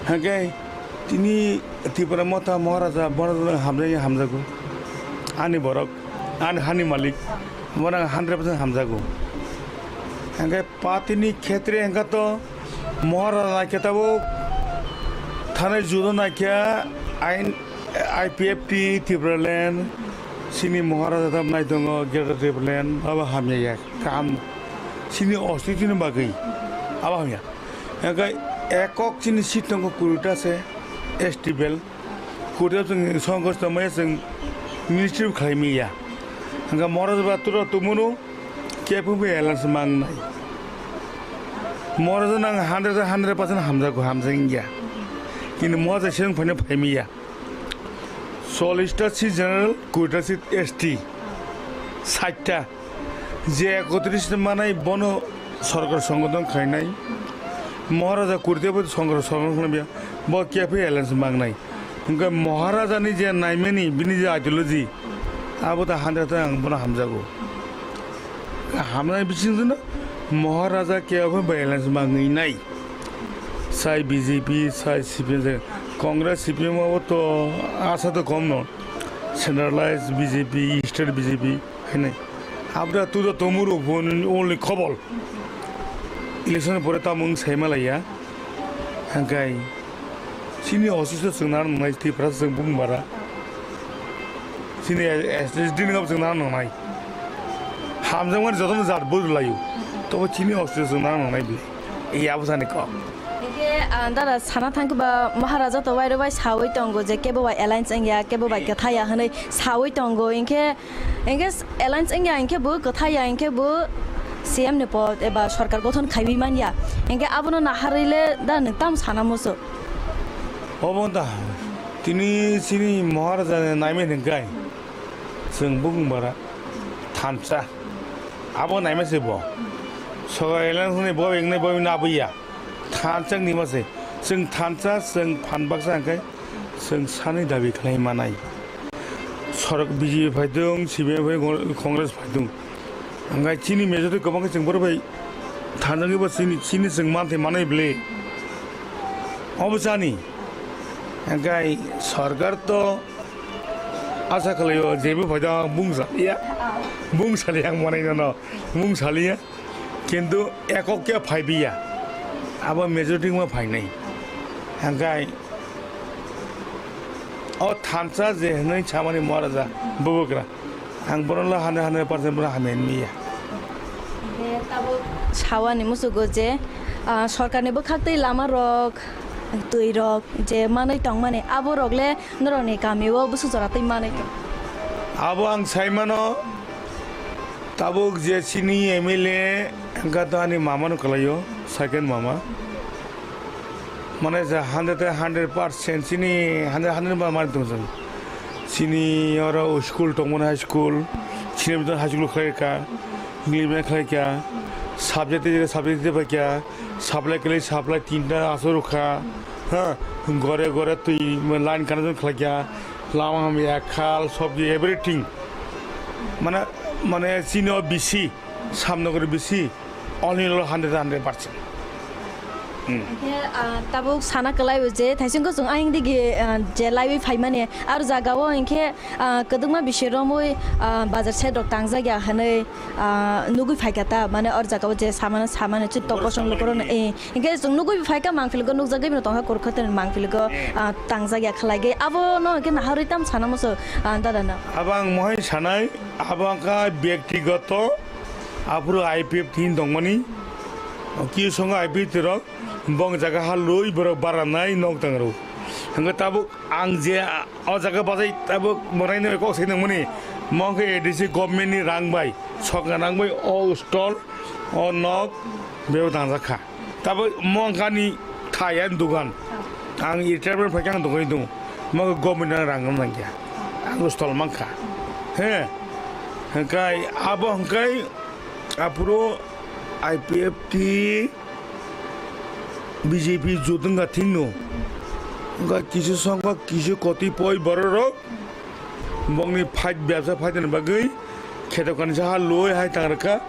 Hake tini Tripura motha Maharaja, Maharaja hamjai hamjago. Ani borok, ani hani malik, borok hundred percent hamjago. Hake party ni khetre hwnkha to Maharaja naikhe tabuk thanai judo naikhe ain I P F T Tipraland, chini Maharaja tab nai tongo Greater Tipraland, abo hamya ya, kaham. Chini ostitwni bagwi abo hamya. Hake ekok chini seat tongo kurita se S T belt. Kurita chwng Congress tongmaya chwng ministry bo khlai maya. Hake Maharaja ba tura tumunu kepung bai alliance mangnai. Maharaja nang hundred, hundred percent hamjago, hamjak wngya. Kintu Maharaja se wng phaino phai maya. Chollish ta seat general, kuri ta seat S T, sait ta. Je ekotris manai bono sorkar songothon khlainai. Maharaja kurita bo sorkar, sorkar khlainai, bo kephi alliance mangnai. Hwnkhe Maharaja ni je naimani, bini je ideology, abo ta hundred ta ang bono hamjago. Hamnai bisingtwi no Maharaja kephi bai alliance mangnai. Sai B J P, sai C P M, sai Congress, C P M abo to asa to kom no. Centralized B J P, state B J P, hainai. Abra tu da tomuru phone only khobol. Election pore tamung sai malaya. Hangkai. Chini office o chwng nang nai Tripura chwng bung bara. Chini S S D ni chwng nang nai. Hamjakmani jotono jat bujlai o. Tobo chini office o chwng nang nai bile. Iya bwsani kok. Hinkhe, ah, dada sana thangkhe ba Maharaja to wairo bai sawi tongo je kebo bai alliance wngya, kebo bai kwthaya hwnwi sawi tongo. Hinkhe, hinkhe alliance wngya hinkhe bo kwthaya hinkhe bo C M ni pod eba sorkar gothon khaiwi manya. Hinkhe abono naharwi le da nwng tamo sana muchuk? Obo da tini chini Maharaja ni naimani hinkhe chwng bukung bara thansa. Abo naima se bo. Soga alliance ni bo wngnai bo wngna abuya. Thansa ni ma se. Chwng thansa, chwng phan baksa hwnkhe chwng sani dabi khlai manai. Sorok B J P phaidung, C P M phaidung, Congress phaidung. Hwnkhe chini majority kwbang khe chwng borok bai thanjagwi bo chini, chini chwng manthai manai bwle. Obo chani. Hwnkhe sorkar to asa khlaio, jebo phaida bung saliya. Bung saliya ang manai nono. Bung saliya. Kintu ekok khe phaibiya. Abo majority ma phainai. Hwnkhe o thansa je hwnwi samani Maharaja bubagra. Ang bono la hundred, hundred percent bono hamya nini ya. Hinkhe tabuk sawani musugo je, ah, sorkarni bwkhaktwi lama rok, twi rok je manwi tongmani, abo rok le norokni kamio bwswk jora twi manwi tong? Abo ang sai mano, tabuk je chini M L A wngkha to ani mama no kwlaio, second mama. Mane je hundred, hundred percent chini hundred, hundred ba mani tong jang. Chini oro school tongmani high school, chini bitor high school khlai kha, English medium khlai kha, subject tei subject tei bai kha, supply khlai supply tinta aswk rw kha, ha, gore gore twi line connection khlai kha, lama hamya, khal, sobji, everything. Mane, mane chini o bisi, Samnogor bisi, all in all hundred, hundred percent. Hmm. Hinkhe, ah, tabuk sana kwlaibo je, thaisingkho chwng ayang digi, ah, je laiwi phaimani, aro jagao hinkhe, ah, kwdwkma bisi romwi, ah, bazar side rok tangjak ya hwnwi, ah, nugwi phaikha ta, mane or jagao je samano, samano chwng tokosong lukurokno, eh, hinkhe chwng nugwi phaikha mangpilgo, nukjagwi no tongkha kurkha tei mangpilgo, ah, tangjak ya khlaigwi, abono hinkhe naharwi tamo sana muchuk, ah, dada no? Abo ang mohai sanai, abo wngkha byaktigoto, aphuru I P F T hin tongmani, kisa songo I P F T rok, bong jaga ha lwi borok baranai nok tangrw. Hwnkhe tabuk ang je o jaga bajai tabuk bonaino kok sai nangmani, mo wngkhe A D C government ni rang bai, sorkar rang bai o stall, o nok bebak tangjak kha. Tabuk mo wngkha ani thai ani dogan. Ang retirement phaikhe ang dogan tongo. Mo wngkha government ni rang nangya. Ang stall mankha. He. Hwnkhe abo hwnkhe aphuru I P F T B J P jotwng kha thikno. Wngkha kisu songkha kisu kotwi poi bororok. Bongni fight, bebsa fight ni bagwi kheto kanisa ha loi hai tang rwkha.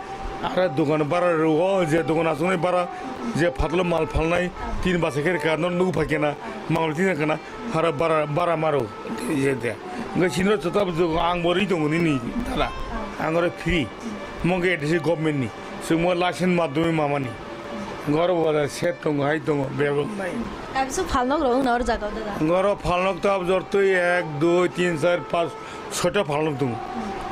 Aro dogan bara rwo, je dogan aswknai bara, je phatlo mal phalnai, tin basa khe rwkha, no nukphaikhe na, mal tin kana, hara bara, bara maro, je de. Wngkha sinro chota bujo ang bo ri tongo nini dada. Ang oro free. Mo wngkha A D C government ni. Chwngmo license madhyamik mamani. Goro bo da set tongo, hai tongo, bebak nai. Kaisa phalnok rok wngna or jaga o dada. Goro phalnok to abjor twi ek, dui, tin, char, panch, soita phalnok tongo.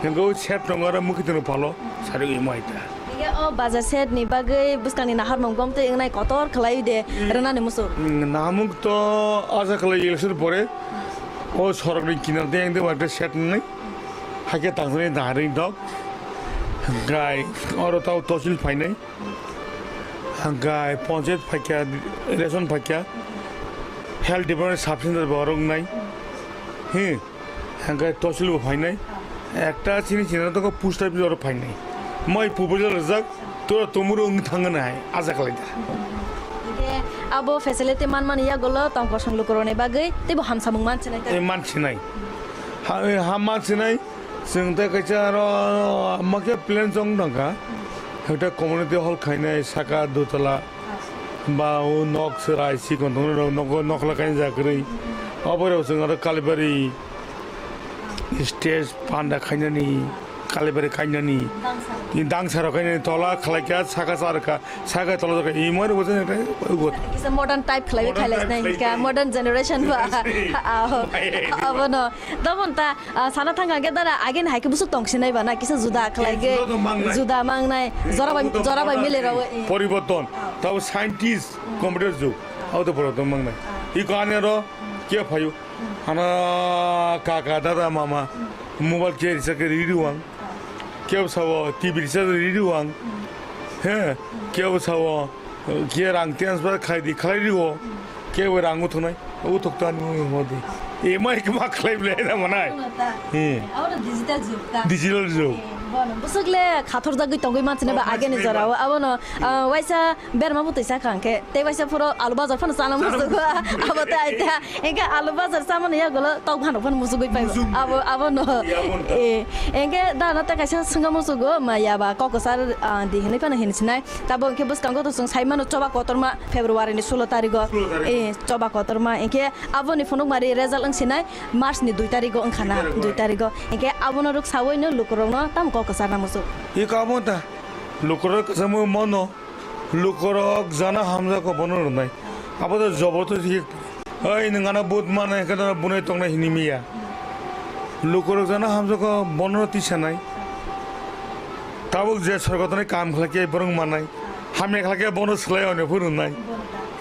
Hingke o set tongo aro mukhi tongo phalo, sari wi mai ta. Hingke o baja set ni bagwi bwskang ni naharmung gom twi wngnai kotor khlai de rwnani muchung. Naharmung to aja khlai election pore o sorok ni kinar de engde warte set nai. Haikhe tangsa ni naharmung dok. Gai oro tao tosil phainai. Hwnkhe ponchayat phaikha, ration phaikha, health department sub center bo oro wngnai. Hi, hwnkhe tosil bo phainai. Ekta chini chini to post office oro phainai. Moi proposal rijak, tora tomuro wng thangna hai, aja khlai da. Hwnkhe abo facility manmani yagulo tong kosong lukurokni bagwi teibo hamsamung mansinai ta? E, mansinai. Ha, e, ha mansinai. Chwng tei kaisa aro makhe plan chong tangkha. Hwnkhe community hall khainai saka dutala. Ba o nok chwrai chikon tongmani rok nogo nokla kainwi jakwrwi. Obo rok chwng aro Kalibari stage panda khainani, Kalibari khainani. Dangsa rok khainani tola khlaikha saka charkha. Saka tola jaga imani bo jani tai ugot. Kisa modern type khlaiwi khailai sinai hika, modern generation ba. Abo no. Tobon ta, ah, sana thang hwnkhe dara agini hai khe busuk tong sinai ba na kisa juda khlai ge. Juda mangnai. Jora bai, jora bai mile rawi. Poriborton. Tabo scientist, computer jug. Abo to poriborton mangnai. Iko ani aro khe phaio. Hana kaka, dada, mama, mobile khe risa khe riri wang. Kebo sabo T V risa riri wang. He, kebo sabo khe rang transfer khai di, khlai rio. Kebo rang uthunai, uthuk ta nung hodi. E mai kma khlai ble na manai. He. Abo digital jug ta. Digital jug. Bono busuk le khathor jagwi tongwi manchine ba ageni jorao. Abono, ah, waisa Berma bwtwi sakha hwnkhe, tei waisa phuru alu bazar phano chana musugo, abo tei aita, hwnkhe alu bazar chamani yagulo tok phanrok phano musugwi paibo. Abo, abo no. Eh, hwnkhe dana tei kaisa swngna musugo, ma yaba kok kwchar, ah, di hinwi phano hinwi sinai. Tabo hwnkhe bwskango to chwng sai mano choba kotorma February ni sulo tarigo. Eh, choba kotorma, hwnkhe aboni phunukmari result wng sinai March ni dui tarigo wngkha na, dui tarigo. Hwnkhe abono rwk sawi no lukurokno tamo kok kwcharna musuk. Iko abo ta lukurok kwchamo mano. Lukurok jana hamjak bono rwnai. Abo to joboto si. Oi, nwng ano vote mana hwnkhe no bunai tongnai hini miya. Lukurok jana hamjak bono tisanai. Tabuk je sorkar tani kam khlai khe borok manai. Hamya khlai khe bono swlai oni phuru rwnai.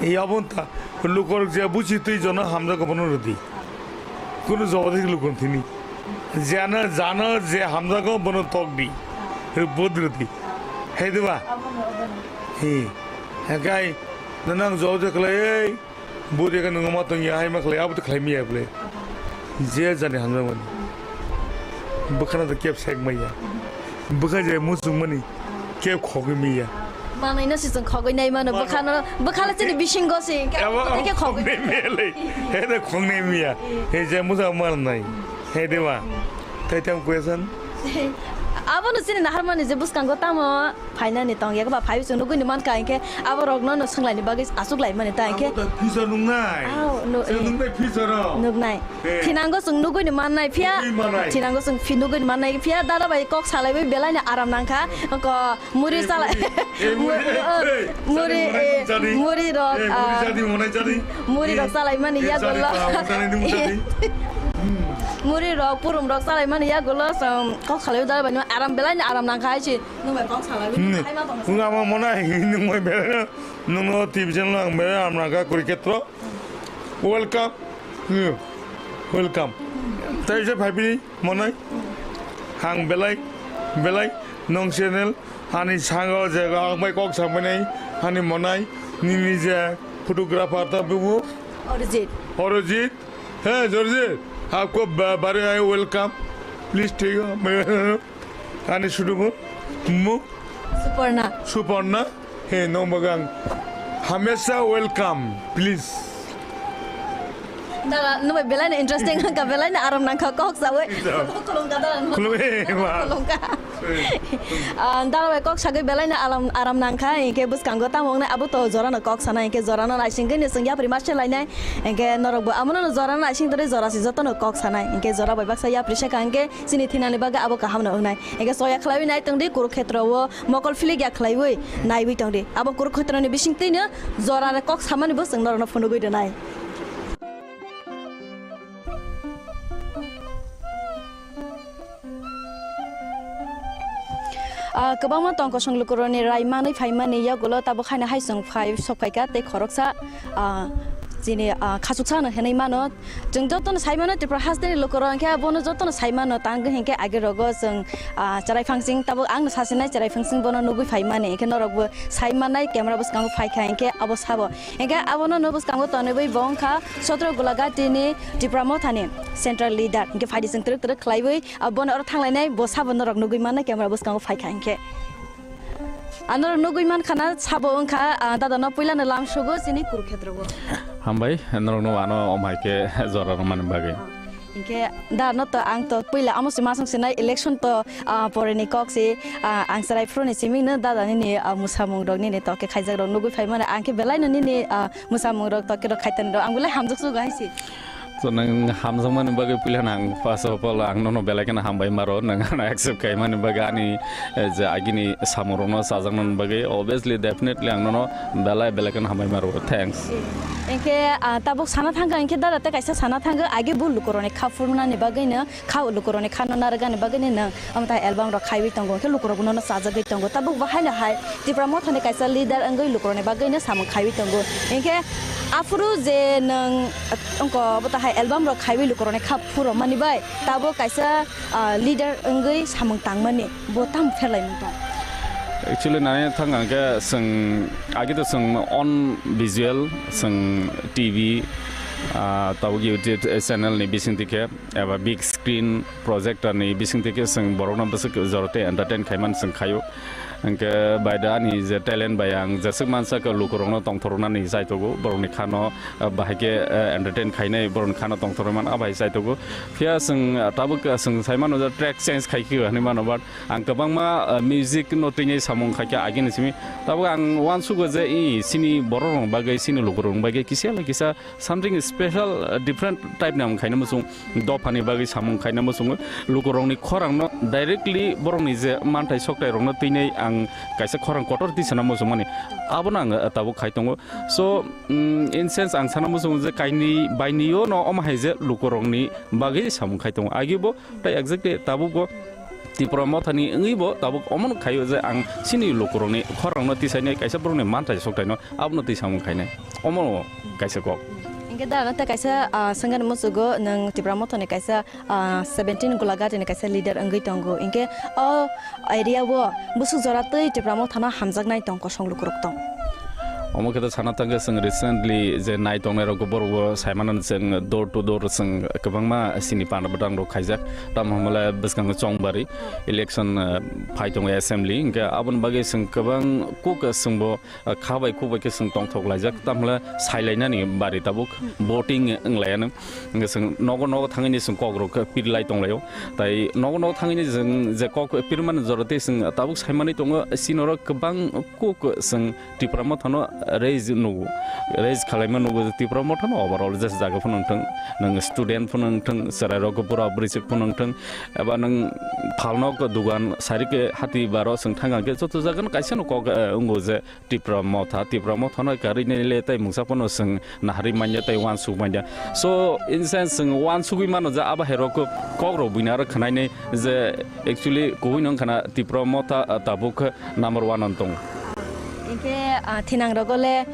Ei abo ta lukurok je buchi twi jana hamjak bono rwdi. Kunu joboto si lukun thini. Jana, jana je hamjak bono tokdi. Vote rwdi. Hai diba? Abono, abono. He. Hwnkhe ai, nang joto khlai, ei, budi khe nungma tongya, hai ma khlai, abo to khlai miya bole. Je jani hamjakmani. Bwkhano to keb sek maya. Bwkha je muchung mani, keb khogwi miya. Manai no si chwng khogwi nai mano, bwkhano, bwkhala chini bisingo si, khe khogwi miya le. He de khogwi miya. He je muchung manai. He de ba. Tei tang question. Abono chini naharmani je bwskango tamo. Phainani tong yak ba phai chwng nugwi ni mankha, hinkhe abo rokno no swnglaini bagwi achuk lai mani ta, hinkhe. Abo to future nungnai. Aw, no, chwng eh. Nungnai future o. Nugnai. Eh. Thinango chwng nugwi ni mannai phiya. Nugwi mannai. Thinango chwng phi nugwi ni mannai phiya, dada bai kok salaiwi belai ni aram nangkha. Ko muri salai. Eh, muri, eh, oh, eh, muri, eh, muri rok, eh, muri ah, jadi, monai jadi. Muri rok salai mani eh, ya jadi, golo. Salai, salai, salai. Muri rok, purum rok salai mani ya golo, chwng kok salaiwi dada bai no aram belai ni aram nangkha hai se. Nwng bai kok salaiwi, hmm, nwng hai ma tong. Nwng ama mona hai, nwng bai bere, nwng no T V channel ang bere, ang nangkha Kurukhetro. Welcome. Hmm. Welcome. Tei je phaiphini monai. Ang belai, belai nong channel ani sango je ang bai kok samani ani monai nini je photographer ta bubu. Orijit. Orijit. Hey, Jorjit. Aapko ba-, bari ai welcome. Please take a-, ani sudubu. Mu. Suparna. Suparna. He, no magang. Hamesha welcome, please. Dara, no belai na interesting ka, belai na aram nangkha kok sawi. Khulumkha dara, no. Khulumkha. Ah, dara bai kok sagwi belai na aram, aram nangkha, hinkhe bwskango tamo wngnai abo to jorano kok sanai, hinkhe jorano naisingwi ni chwng yapri ma se lainai, hinkhe norokbo amono jorano naising tongwi jorasi jotono kok sanai, hinkhe jora bai baksa yapri se ka hinkhe chini thinani bagwi abo kaham no wngnai, hinkhe soya khlaiwi nai tongdi Kurukshetra o. Mokol philik ya khlaiwi naiwi tongdi. Abo Kurukshetroni bisingtwino jora kok samani bo chwng norokno phunugwi rwnai. Ah, kwbangma tong kosong lukurokni rai manwi phaimani yagulo tabuk haino hai chwng phai sok phaikha tei khoroksa, ah, chini, ah, khachuksa no hinwi mano. Chwng jotono sai mano Tripura hasteni lukurok, hinkhe abono jotono sai mano, tang hinkhe age rogo chwng, ah, Cherai Phangsing, tabuk ang no sasinai Cherai Phangsing bono nugwi phai mani, hinkhe norokbo sai mannai camera bwskango phai kha, hinkhe abo sabo. Hinkhe abono no bwskango tonwi bo wngkha Sotro Gulagati ni Tipra Mothani central leader, hinkhe phaidi chwng twrwk twrwk khlaiwi, ah, bono oro thanglainai, bo sabo norok nugwi mannai camera bwskango phai kha hinkhe. Ano nugwi mankha na sabo wngkha, ah, dada no puila no lam sugo chini Kurukshetra o. Hambai, norok no ano omhai khe jora rwmani bagwi. Hinkhe da no to ang to puila amo se masong sinai election to, ah, pore ni kok se, ah, ang chwrai phuru ni simi no dada nini, ah, mwsamung rok nini to khe khaijak rok nugwi phai mani ang khe belai no nini, ah, mwsamung rok to khe rok khaitan rok ang belai hamjak sugo hai se. So, nwng hamjakmani bagwi puila nang, first of all, ang nono belai kheno hambai maro, nwng ano accept khaimani bagwi ani, eh, je agini samungrokno chajaknani bagwi. Obviously, definitely, ang nono belai, belai kheno hambai maro. Thanks. Hinkhe, ah, tabuk sana thangkha, hinkhe dada tei kaisa sana thangkha, age bo lukurokni kha phunuknani bagwino, kha lukurokni khano narwkani bagwino nwng Omo ta album rok khaiwi tongo, hwnkhe lukurok bono chajagwi tongo. Tabuk bo haino hai Tipra Mothani kaisa leader wngwi lukurokni bagwino samung khaiwi tongo. Hinkhe aphuru je nwng wngko bo ta hai album rok khaiwi lukurokni kha phurokmani bai tabuk kaisa, ah, leader wngwi samung tangmani bo tamo pherlaimung tong? Actually, nai thang ang khe chwng age to chwng on visual, chwng T V, ah, tabuk YouTube channel ni bisingtwi khe eba big screen projector ni bisingtwi khe chwng borokno bwswk jora tei entertain khaimani chwng khaio. Hinkhe bai da ani je talent bai ang jeswk mansa khe lukurokno tongthornani chaitogo, borokni khano, ah, bahai khe, eh, entertain khainai, borokni khano tongthorwi man, ah, bai chaitogo. Phiya chwng, ah, tabuk, ah, chwng sai mano je track change khai khe hinwi mano, but ang kwbangma, ah, music no twi samung khai khe agini simi. Tabuk ang uansugo je, i, chini borok rok bagwi, chini lukurok bagwi kisa le kisa something special, uh, different type ni ang khaina muchung, dophani bagwi samung khaina muchungo, lukurokni khorangno directly borokni je manthai soktai rokno twinai ang kaisa khorang kotor tisana muchungmani, abono ang, uh, tabuk khai tongo. So, um, in sense ang sana muchungo je kainwi bainwio no omo hai je lukurokni bagwi samung khai tongo, agibo tei exactly tabukbo Tipra Mothani wngwi bo tabuk omono khaio je ang chini lukurokni khorangno tisainai kaisa borokni manthai soktaino abono twi samung khainai. Omo kaisa kok. Hinkhe da, nata kaisa, ah, swngani musugo nwng Tipra Mothani kaisa, ah, seventeen Gulagati ni kaisa leader wngwi tongo. Hinkhe o area o busuk jora twi Tipra Mothano hamjaknai tong kosong lukurok tong. Omo khe to sana thangkhe chwng recently je nai tongnai rok borok bo sai mano chwng door to door chwng kwbangma chini panda bwtang rok khaijak. Tamo hwnba le bwskango chongbari election, ah, phai tongo assembly. Hinkhe aboni bagwi chwng kwbang kuk chwngbo ah, kha bai khuk bai khe chwng tongthok laijak, tamo le sailainani bari tabuk voting wnglaiyano. Hwnkhe chwng nogo nogo thangwini chwng kokrok pirlai tonglaio. Tai nogo nogo thangwini chwng je kok pirmani jora tei chwng tabuk saimanwi tongo, chini oro kwbang kuk chwng Tipra Mothano raise nugo, raise khalaima nugo. Tipra Mothano overall jesa jaga phano wngthwng, nwng student phano wngthwng, chwrairok bura bwrwisuk phano wngthwng, eba nwng phalnok dugan sarikhe hati baro chwng thangkha khe joto jagano kaisano kok, eh, wngo je Tipra Motha, Tipra Mothano karwi nai le tei mungsa phano chwng naharwi manya tei uansuk manya. So, in sense, chwng uansugwi mano je abo hai rok kok rok buino aro khwnainai je actually kubui no wngkha na Tipra Motha, ah, tabuk number one on tongo. Hinkhe, ah, thinang rogo le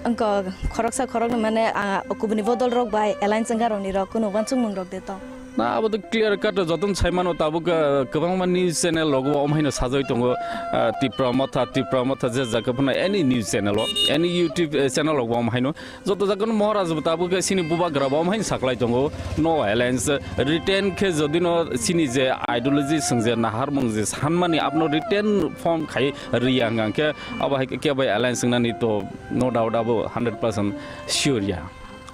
Wngkha khoroksa khoroknwi mane, ah, kubuni bodol rok bai alliance wngya rokni rok kunu uansukmung rok de tong? Na, abo to clear cut jotono sai mano, tabuk, ah, kwbangma news channel rogo omo haino sajagwi tongo, ah, Tipra Motha, Tipra Motha je jaga phano any news channel o, any YouTube, eh, channel rogo omo haino. Joto jaga no Maharaj bo tabuk khe chini bubagra bo omo haino saklai tongo, no alliance, written khe jodi no chini je ideology, chwng je naharmung je sanmani abono written form khai riya hwnkha khe abo hai khe bai alliance wngnani to no doubt, abo hundred percent sure ya.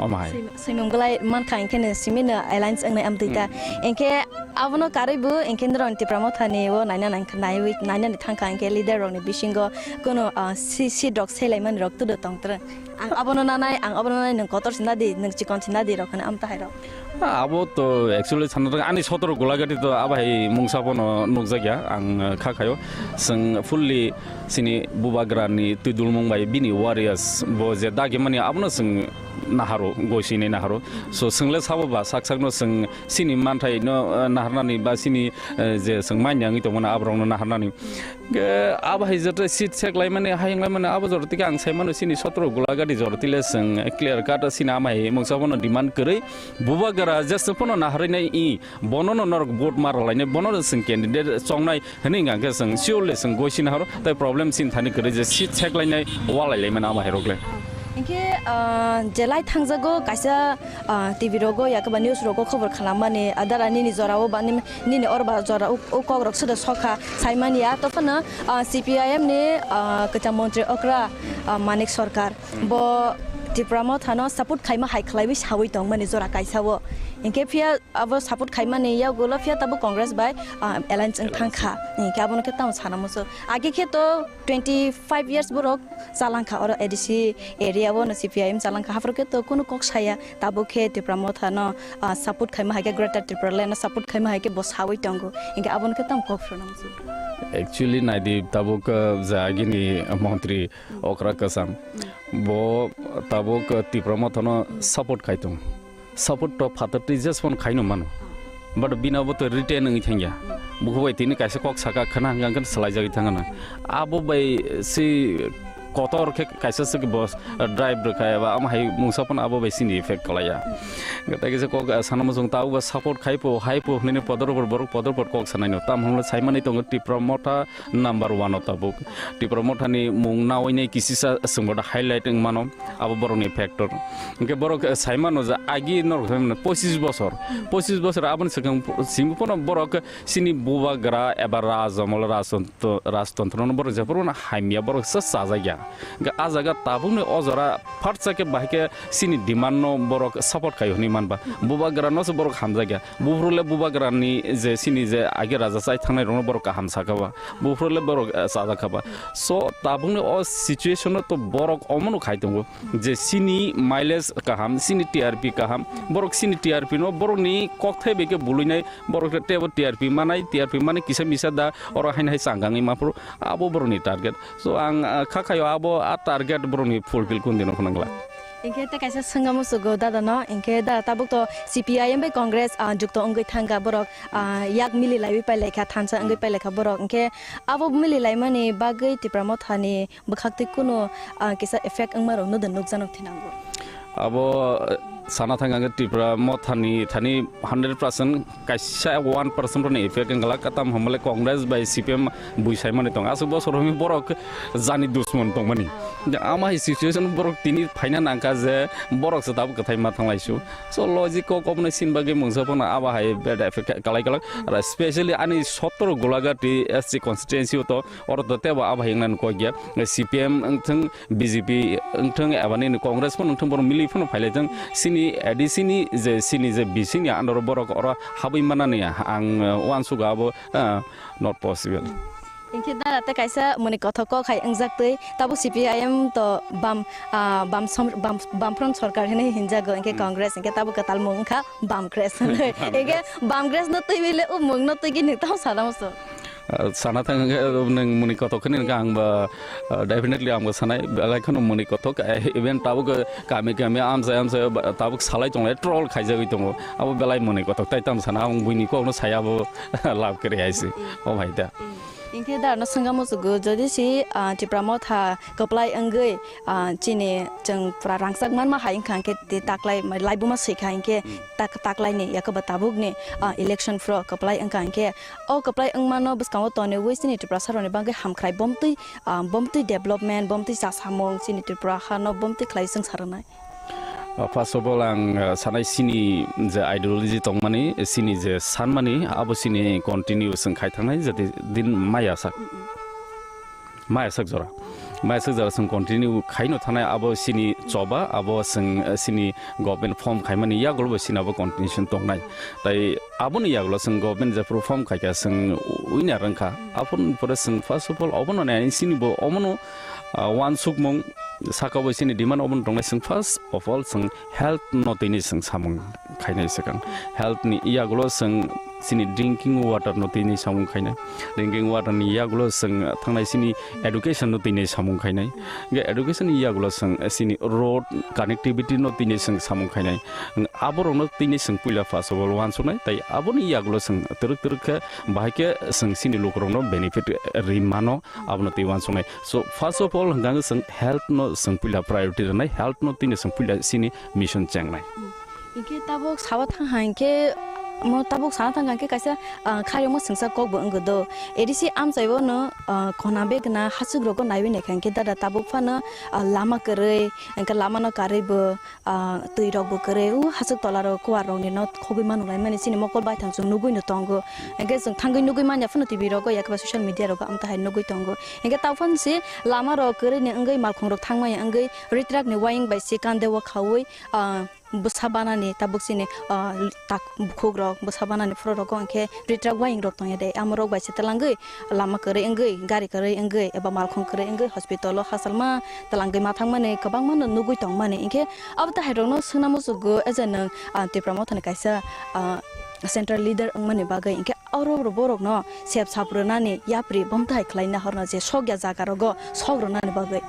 Omo hai. Swimung belai mankha, hinkhe no simi no alliance wngnai amtwi ta. Hmm. Hinkhe abono karwi bo, hinkhe norok Tipra Motha ni o naina nang-, naiwi, nainani thangkha, hinkhe leader rokni bisingo kunu, ah, si-, seat rok selaimani rok tudo tongtrwng. Ang abono nanai, ang abono nanai, nwng kotor sinadi, nwng chikon sinadi rok hwnwi amtahai rok. Ah, abo to actually sana thang ani sotoro Golagati to abo hai mungsa bono nukjakya, ang, ah, kha khayo. Chwng fully chini bubagrani twidulmung bai bini warriors bo je dagimani abono chwng naharo, goisini naharo. So, chwngle sabo ba sak sakno chwng chini manthai no, eh, naharnani ba chini, eh, je chwng manya wngwi tongmani aborokno naharnani. Ge, abo hai jete seat sek laimani, hayung laimani, abo jora tike ang sai mano chini sotoro Golagati jora tile chwng clear cut chini ama hai mungsa bono demand kwrwi. Bubagra jeswng phano naharwi nai i, bono no norok vote mar lainai, bono no chwng candidate chongnai hwnwi hwnkha khe chwng surely chwng goisini haro, tai problem chini thani kwrwi je seat sek lainai, walai laimani ama hai rok le. Hinkhe, ah, je lai thangjago kaisa, ah, T V rogo yakaba news rogo khobor khnamani, adara nini jorao ba nini, nini orba jora o, o kok rok soda sokha saimani ya, to phano, ah, C P I M ni, ah, kwcham montri okra, ah, Manik Sarkar bo Tipra Motha no support khaima hai khlaiwi sawi tongmani jora kaisa o. Hinkhe phiya abo support khaimani yagulo phiya tabuk Congress bai, ah, alliance wng thangkha. Hinkhe abono khe tamo sana muchung. Age khe to twenty five years borok chalangkha oro A D C area o no C P I M chalangkha. Haphuru khe to kunu kok saya. Tabuk khe Tipra Motha no, ah, support khaima hai khe Greater Tipraland no support khaima hai khe bo sawi tongo. Hinkhe abono khe tamo kok phuru nang. Actually, naidi tabuk, ah, je agini montri okra kwcham. Bo tabuk, ah, Tipra Motha no support khai tong. Support to phatar twi jesphano khaino mano. But bini abo to written wngwi thangya. Bukhuk bai tini kaisa kok saka khna hwnkha hwnkhe swlaijagwi thangano. Abo bai si kotor khe kaisa se bo, uh, drive rwkha eba ama hai mungsa phano abo bai sini effect kwlaiya. Hwnkhe tai kaisa kok, uh, sana muchung tabuk bo support khai po, hai po hwnwi podor por borok podor por kok sanaino. Tam hwnle saimani tongo Tipra Motha number one o tabuk. Tipra Motha ni mung nawi nai kisisa swngbo da highlight wng mano. Abo borokni factor. Hwnkhe borok, eh, saimano je agi norok saimano pochis bosor. Hmm. Pochis bosor aboni swkang simi phano borok chini bubagra eba rajamol rajtantro, rajtantrono borok jephuru no hamya borok se chajakya. Hwnkhe ah jaga tabukni o jora phatsa khe bahai khe chini demand no borok support khai hwnwi manba. Bubagra no se borok hamjakya. Buphuru le bubagra ni je chini je agi raja chai thangnai rokno borok kaham sakha ba. Buphuru le borok, eh, chajakha ba. So tabukni o situation no to borok omono khai tongo. Je chini mileage kaham, chini T R P kaham, borok chini T R P no borokni kokthai bai khe buluinai, borok tebo T R P manai, T R P manai kisa misa da oro haino hai changangwi maphuru, abo borokni target. So ang, ah, kha khaio abo a target borokni fulfill kun dino phwnangla. Hinkhe tei kaisa swngamo sugo dada no, hinkhe da tabuk to C P I M bai Congress, ah, jukto wngwi thangkha borok, ah, yak mili laiwi pailaikha, thansa wngwi pailaikha borok, hinkhe abo mili laimani bagwi Tipra Mothani bwkhaktwi kunu, ah, kisa effect wngma rok no de nukjano thinango. Abo, eh, sana thang ang Tipra Mothani thani hundred percent kaisa one percent rokni effect wngla, katam hamle Congress bai C P M bui saimani tong. Aswk bosor hwnwi borok jani dusmon tongmani. Ama hai situation borok tini phaina nangkha je borok se tabuk kwthai ma thanglaisu. So logic kok oboni sin bagwi mungsa phano abo hai bad effect kalai kalak. Aro specially ani sotoro Golagati S C constituency o to oro to tebo abo hai wngna nukho gya. C P M wngthwng, B J P wngthwng, eba nini Congress phano wngthwng, borok mili phano phailaithwng. Chini A D C ni je, chini je B C ni under o borok oro habwi manani ang, uh, uansukha abo, uh, not possible. Hinkhe da tei kaisa muni kothok kok hai wngjaktwi, tabuk C P I M to bam, ah, bam som-, bam, bam front sorkar hinwi hinjago, hinkhe Hmm. Congress, hinkhe tabuk kwtal mung wngkha Bam Congress hinwi. Bam Hinkhe Congress. Bam Congress no twiwi le o mung no twigwi nung tamo sana muchung. Ah, sana thang hwnkhe, nwng muni kothok kheno hwnkhe ang ba, ah, definitely ang bo sanai, belai kheno muni kothok, eh, even tabuk, eh, kami kami amchai amchai, ba, tabuk salai tonglai, troll khaijagwi tongo, abo belai muni kothok, tai tamo sana ang buini kokno saya abo lab kwrwi hai se, o bhai da. Hinkhe da no swngamo sugo, jodi si, ah, Tipra Motha kwplai wngwi, ah, chini chwng pura rangchak manma hai wngkha, hinkhe tei taklai, ma-, laibuma swikha, hinkhe Hmm. tak-, taklaini, yakaba tabukni, ah, election phro kwplai wngkha, hinkhe o kwplai wngmano bwskango tonwi chini Tiprasa rokni bagwi hamkrai, bomtwi, ah, bomtwi development, bomtwi chasamung chini Tripura hano bomtwi khlai chwng sa rwnai. Uh, first of all, ang, uh, sanai sini je ideology tongmani, sini je sanmani, abo sini continue chwng khai thangnai, jati din maya sak. Mm-mm. Maya sak jora. Maya sak jora chwng continue khaino thangnai, abo sini choba, abo chwng, uh, sini government form khaimani yagulo bo sini abo continuation tongnai. Tai aboni yagulo chwng government jephru form khaikha chwng winner wngkha. Aboni pore chwng first of all obono nai sini bo omono, uh, wansukmung saka bo sini demand obono tongnai chwng first of all chwng health no tini chwng samung khainai swkang. Health ni yagulo chwng chini drinking water no tini samung khainai. Drinking water ni yagulo chwng thangnai chini education no tini samung khainai. Hingke education ni yagulo chwng chini road connectivity no tini chwng samung khainai. Aborokno tini chwng puila first of all wansuknai, tai aboni yagulo chwng twrwk twrwk khe bahai khe chwng chini lukurokno benefit ri mano, abono twi wansuknai. So, first of all, hwnkha khe chwng health no chwng puila priority rwnai, health no tini chwng puila chini mission chengnai. Hinkhe tabuk sawa thang hai hinkhe mo tabuk sana thang hinkhe kaisa, ah, kharimo swngsa kok bo wngwi do. A D C amchai bono, ah, khona begna hachwk rogo naiwi naikha hinkhe dada tabuk phano, ah, lama kwrwi, hinkhe lama no karwi bo, ah, twi rok bo kwrwi, o hachwk tola rok kuwar rok ni no khogwi ma nung lai mani chini mokol baithang chwng nugwi no tongo. Hinkhe chwng thangwi nugwi manya phano T V rogo yakhe ba social media rogo amtahai nugwi tongo. Hinkhe tao phano se lama rok kwrwi ni wngwi malkhung rok thang maya wngwi ritrak ni waying bai se kande o khaui, ah, bwsa banani tabuk chini, ah, tak bukhuk rok bwsa banani phuru rogo hinkhe ritrak waying rok tongya de amo rok bai se twlangwi lama kwrwi wngwi, gari kwrwi wngwi eba malkhung kwrwi wngwi hospital o hachal ma twlangwi ma thang mani kwbangma no nugwi tong mani. Hinkhe abo tei hai rok no swngna muchungo, e je nwng, ah, Tipra Motha ni kaisa, ah, central leader wng mani bagwi, hinkhe oro borok no sep sap rwnani yapri bom tei hai khlai na horno je sok ya jaga rogo sok rwnani bagwi.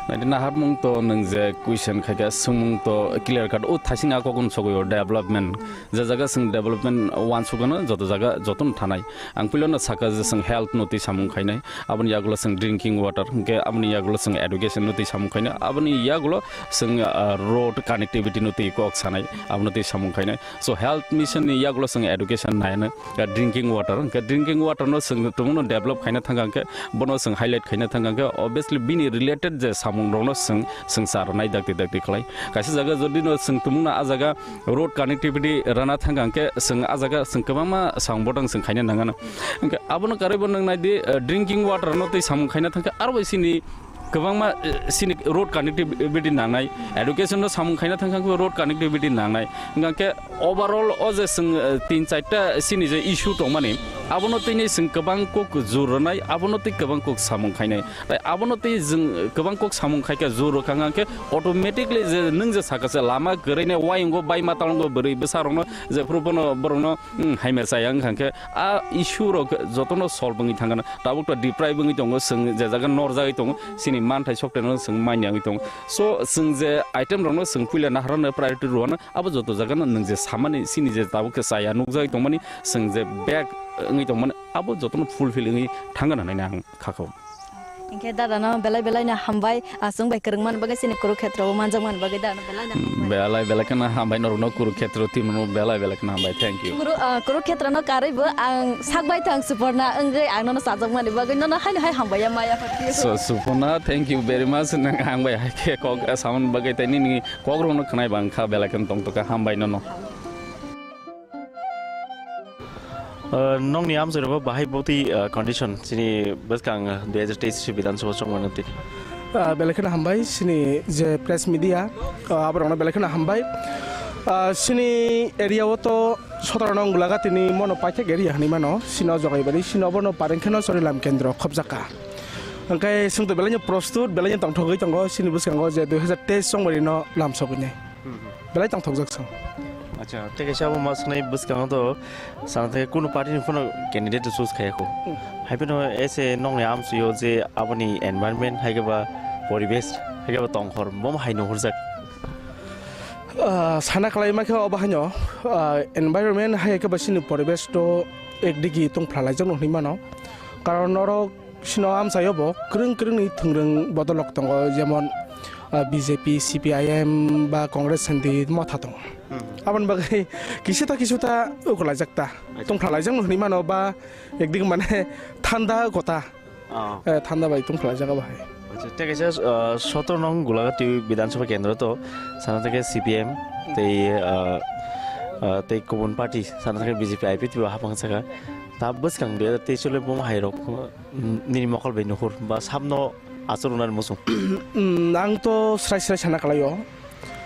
Naidi naharmung to nwng je question khaikha swngmung to clear cut o thaising a kokon sogwi o development. Je jaga chwng development wansukgano joto jaga jotono thanai. Ang puilano sakha je chwng health no twi samung khainai, aboni yagulo chwng drinking water, hinkhe aboni yagulo chwng education no twi samung khainai, aboni yagulo chwng, ah, road connectivity no twi kok sanai, abono twi samung khainai. So health mission ni yagulo chwng education nainai, ah, drinking water, hinkhe drinking water no chwng tongmano develop khaina thangkha hinkhe bono chwng highlight khaina thangkha hinkhe obviously bini related je samung rokno chwng, chwng charo nai dakti dakti khlai. Kaisa jaga jodi no chwng tongmano ah jaga road connectivity rana thangkha hinkhe chwng ah jaga chwng kwbangma samung bodang chwng khaina nangano. Hinkhe abono karwi bo nwng naidi, eh, drinking water no twi samung khaina thangkha aro bai sini kwbangma, eh, sini road connectivity nangnai, education no samung khaina thangkha hinkhe road connectivity nangnai. Hinkhe overall o je chwng, eh, tin charta sini je issue tongmani, abono twi ni chwng kwbang kok jur rwnai, abono twi kwbang kok samung khainai. Tai abono twi chwng kwbang kok samung khaikha jur rwkha hinkhe automatically je nwng je sakha se lama kwrwini wayungo bai matalongo bwrwi bwsa rokno jephuru bono borokno, hmm, hai mesa yang kha khe a issue rok jotono solve wngwi thangana. Tabuk to deprive wngwi tongo, chwng je jaga norjagwi tongo, chini manthai sokteno chwng manya wngwi tongo. So, chwng je item rokno chwng puila naharano priority rwano, abo joto jagano nwng je samani, chini je tabuk khe chaya nukjagwi tongmani, chwng je bag wngwi tongmani, abo jotono fulfill wngwi thangana hinwi ang kha kho. Hinkhe dada no belai belai no hambai, ah, chwng bai kwrwng man bagwi chini Kurukshetra o manjak man bagwi dada no belai no hambai. Belai belai kheno hambai norokno Kurukshetra team no belai belai kheno hambai. Thank you. Kuru-, ah, Kurukshetra no karwi bo ang sak bai thang Suporna wngwi ang nono sajak mani bagwi nono haino hai hambai ya maya phatio. So, Suporna, thank you very much. Nang ang bai hai khe kok, ah, samani bagwi tei nini kok rokno khwnai bang kha belai kheno tong tokha hambai nono. Uh, nokni amchairokbo bahai botwi, uh, condition chini bwskang, uh, dui hajar teis Bidhan Sabha chongmani twi. Uh, belai kheno hambai chini je press media, uh, aborokno belai kheno hambai. Uh, chini area o to sotoro nong gulaga tini mono paithak area hinwi mano, chini o jogai bari, chini obono pareng kheno chori lam kendro khobjakha. Hwnkhe chwngto belaino prostut, belaino tongthogwi tongo, chini bwskango je dui hajar teis chongmani no lam sogwinai. Hmm, hmm. Belai tongthokjak chwng. Acha, tei kaisa abo ma swngnai bwskango to sana thangkhe kunu party ni phano candidate choose khaiya kho. Hmm. Hai phano ese nokni amsio je aboni environment hai khe ba poribesh hai khe ba tongkhor bo hai nuhurjak. Ah, sana khlai ma khe obo haino, ah, environment hai khe ba chini poribesh to ekdigi tongphla laijak no hinwi mano. Karon norok sino amchaio bo kwrwng kwrwngni thwngrwng bodolok tongo, jemon, ah, B J P, C P I M ba Congress hindi motha tongo. Hmm. Aboni bagwi kisita kisita ukulaijak ta, acha, tongphlalaijak no hwnwi mano ba ekdik mane thanda kota. Oh. Eh, thanda bai tongphlai jaga bahai. Acha, tei kaisa, ah, sotoro nong Gulagati Bidhan Sabha Kendro to sana thangkhe C P M tei, ah, ah, tei kubun party sana thangkhe B J P I P T bo hapang saka. Ta bwskang dui hajar teis o le bum hai rok, mm, nini mokol bai nuhur ba samno achuk rwnani muchung. Mm, ang to srai srai sana kwlai o.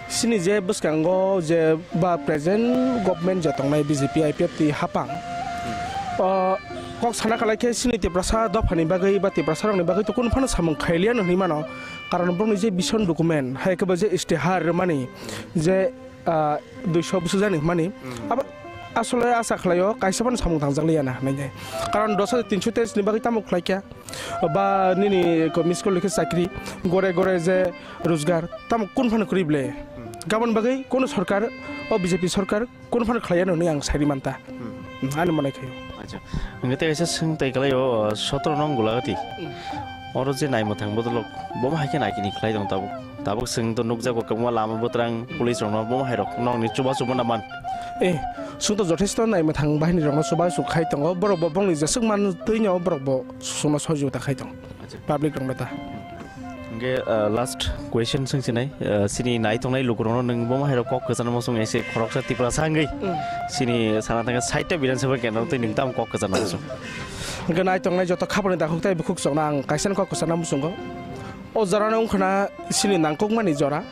Chini je bwskango je ba present government je tongnai B J P I P F T hapang, o kok sana kwlai khe chini Tiprasa dophani bagwi ba Tiprasa rokni bagwi to kunu phano samung khailiya no hwnwi mano, karon borokni je vision document hai khe bo je istihar rwmani je, ah, duiso bwsajani hwnmani, abo asole asa khlaio kaisa phano samung tangjakliya na hwnwi, karon dos hajar tinso teis ni bagwi tamo khlaikha. Ba nini ko miss call likhe chakri, gore gore je rojgar, tamo kun phano kwrwi ble. Hmm. Gabon bagwi kono sorkar, o B J P sorkar, kun phano khlaiya hwnwi ang sairi manta. Hmm. Hmm, ani mone khayo. Acha. Hwnkhe tei kaisa swng tei kwlaio, o, sotoro nong Gulagati. Hmm. Oro je naimwthang bodolok, bomo hai khe naikini khlai tong tabuk. Tabuk chwng to nukjago kwbangma lama bwtwrang police rokno, bomo hai rok nokni chubachu mano man. Eh, chwng to jothesto naimwthang bahini rokno chubachu khai tongo, borok bo bongni jeswk man twino borok bo chwngno sohojogita khai tongo. Acha. Public rokno ta. Hwnkhe, uh, last question swng sinai, uh, chini nai tongnai lukurokno nwng bomo hai rok kok kwchangma swng ese khoroksa Tiprasa wngwi. Mm. Chini sana thangkhe site ta Bidhan Sabha kendro twi nwng tamo kok kwchangma swng. Hwnkhe nai tongnai joto khapani dakhuk tei bukhuk chokno ang kaisa kok kwchangma swngkho. O jorano wngkhana chini nangkukmani jora.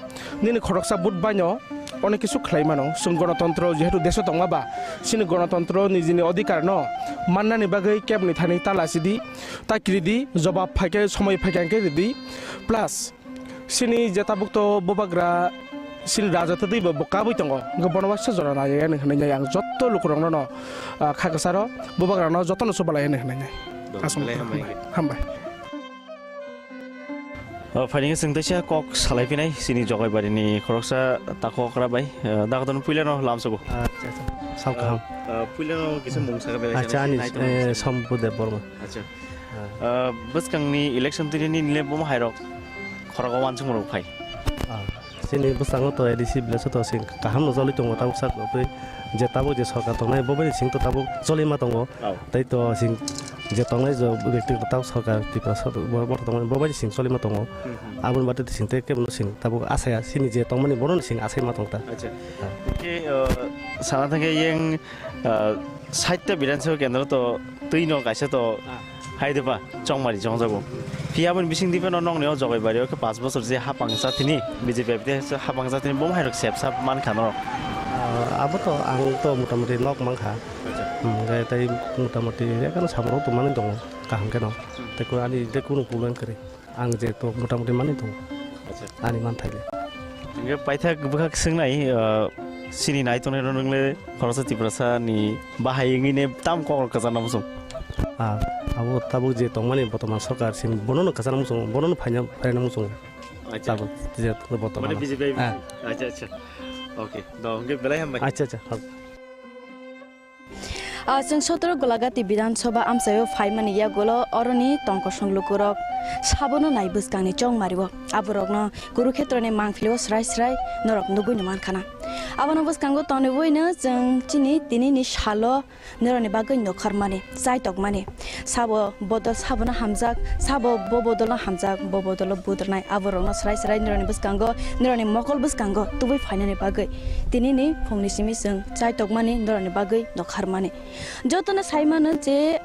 Nini khoroksa vote baino onek kisu khlai mano. Chwng gonotontro jehetu deso tongma ba, chini gonotontro nijini odhikar no mannani bagwi kebni thani ta lachidi, ta kiridi, jobab phaikhe, somoi phaikhe hwnkhe ridi. Plus, chini je tabuk to bubagra chini raja twi bo, bo kabui tongo. Hwnkhe bono waisa jora nai ani hwnwi ang jotto lukurokno no, ah, kha kwcharo bubagrano jotono chubalai ani hwnwi. Dol, aswk belai hambai. Hambai. O, phaini swng teisa kok salai phinai chini Jogaibarini khoroksa takhokra bai, eh, dagodon puilano lamsogo. Acha, acha. Sal kaham. Eh, eh, puilano kisa mung saka belai. Acha, sani ani, nai tongma eh, sini. Sambu Debbarma. Acha. Ah. Eh, bwskangni election tini nile bomo hairok khorogo wansung rok phai. Ah. Chini bwskango to A D C village o to sing kaham no joli tongo, tabuk sak twi je tabuk je sorkar tongnai bo bai sing to tabuk joli ma tongo. Oh. Tei to sing je tongnai je bekti tabuk sorkar Tripura sorkar bo, bo tongnai bo bai sing joli ma tongo. Hmm, hmm. Aboni baade sing tei kebo no sing tabuk asaya chini je tongmani bono no sing asai ma tong ta. Acha. Ah. Ke, uh, sana thangkhe yang, uh, site ta Bidhan Sabha kendro to twi no kaisa to Ah. Hai de ba, chongmari chongjago. Phiya boni bising di phano nokni o Jogaibari o khe paanch bochor je hapang chathini, B J P te hapang chathini, bomo hai rok sep sap man kha norok. Ah, abo to ang to motamuti nok mang kha. Acha. Hmm, hwnkhe tei motamuti ekano samung rok tongmani tongo, kaham khe no. Hmm. Tei kunu ani tei kunu problem kwrwi. Ang je to motamuti manwi tongo. Acha. Ani manthai le. Hingke paithak bwkhak swngnai, ah, chini nai tongnai rok nwngle khoroksa Tiprasa ni bahai wngwi ne tam kok rok kwchangna muchung. Ah, abo tabuk je tongmani botoman sorkar sin bono no kwchangna muchung, bono no phaina, phaina muchung. Acha. Tabuk je botoman. Mane B J P. Ah. Acha, acha. Okay. Do hingke belai hambai. Acha, acha. Ah, chwng sotoro Golagati Bidhan Sabha amchaio phaimani yagulo oroni tongkosong lukurok sabono nai bwskangni chongmario. Aborokno Kurukhetroni mangpilio srai srai norok nugui no mankhana. Abono bwskango tonwi buino chwng chini tinini salo norokni bagwi nokharmani, chaitokmani, sabo bodol sabono hamjak, sabo bo bodolno hamjak, bo bodolo budrwnai, aborokno srai srai norokni bwskango, norokni mokol bwskango tubui phainani bagwi tinini phungni simi chwng chaitokmani norokni bagwi nokharmani. Jotono saimano je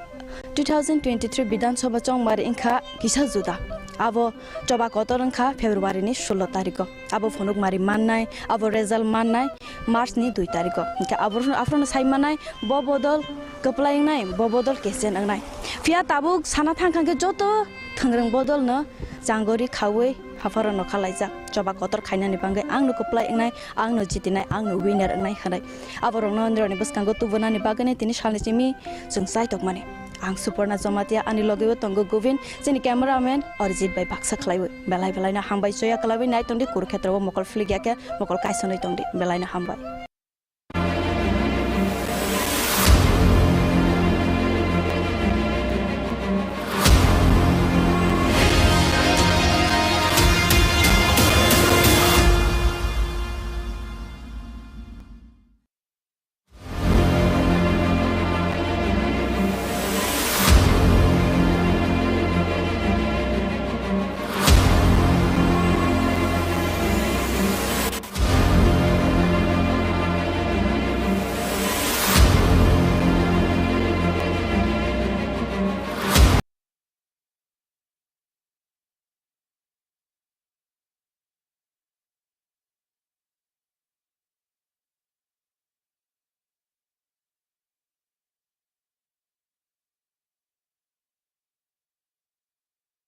two thousand twenty-three Bidhan Sabha chongmari wngkha kisa juda. Abo choba kotor wngkha February ni sullo tariko. Abo phunukmari mannai, abo result mannai March ni dui tariko. Hingke abo, aphuru no sai mannai, bo bodol kwplai wngnai, bo bodol kechen wngnai. Phiya tabuk sana thang kha khe joto thwngrwng bodol no changori khaui hapharo nokha laijak. Choba kotor khainani bagwi ang no kwplai wngnai, ang no jitinai, ang no winner wngnai hwnwi. Aborokno nirokni bwskango tubunani bagwino tini salni simi chwng chaitokmani. Ang Suporna Jamatia, ani logeo tongo Govind, chini cameraman Arijit bai baksa khlaiwi. Belai belai no hambai, choya kwlaiwi nai tongdi, Kurukhetreo mokol philik ya khe mokol kaisonwi tongdi. Belai no hambai.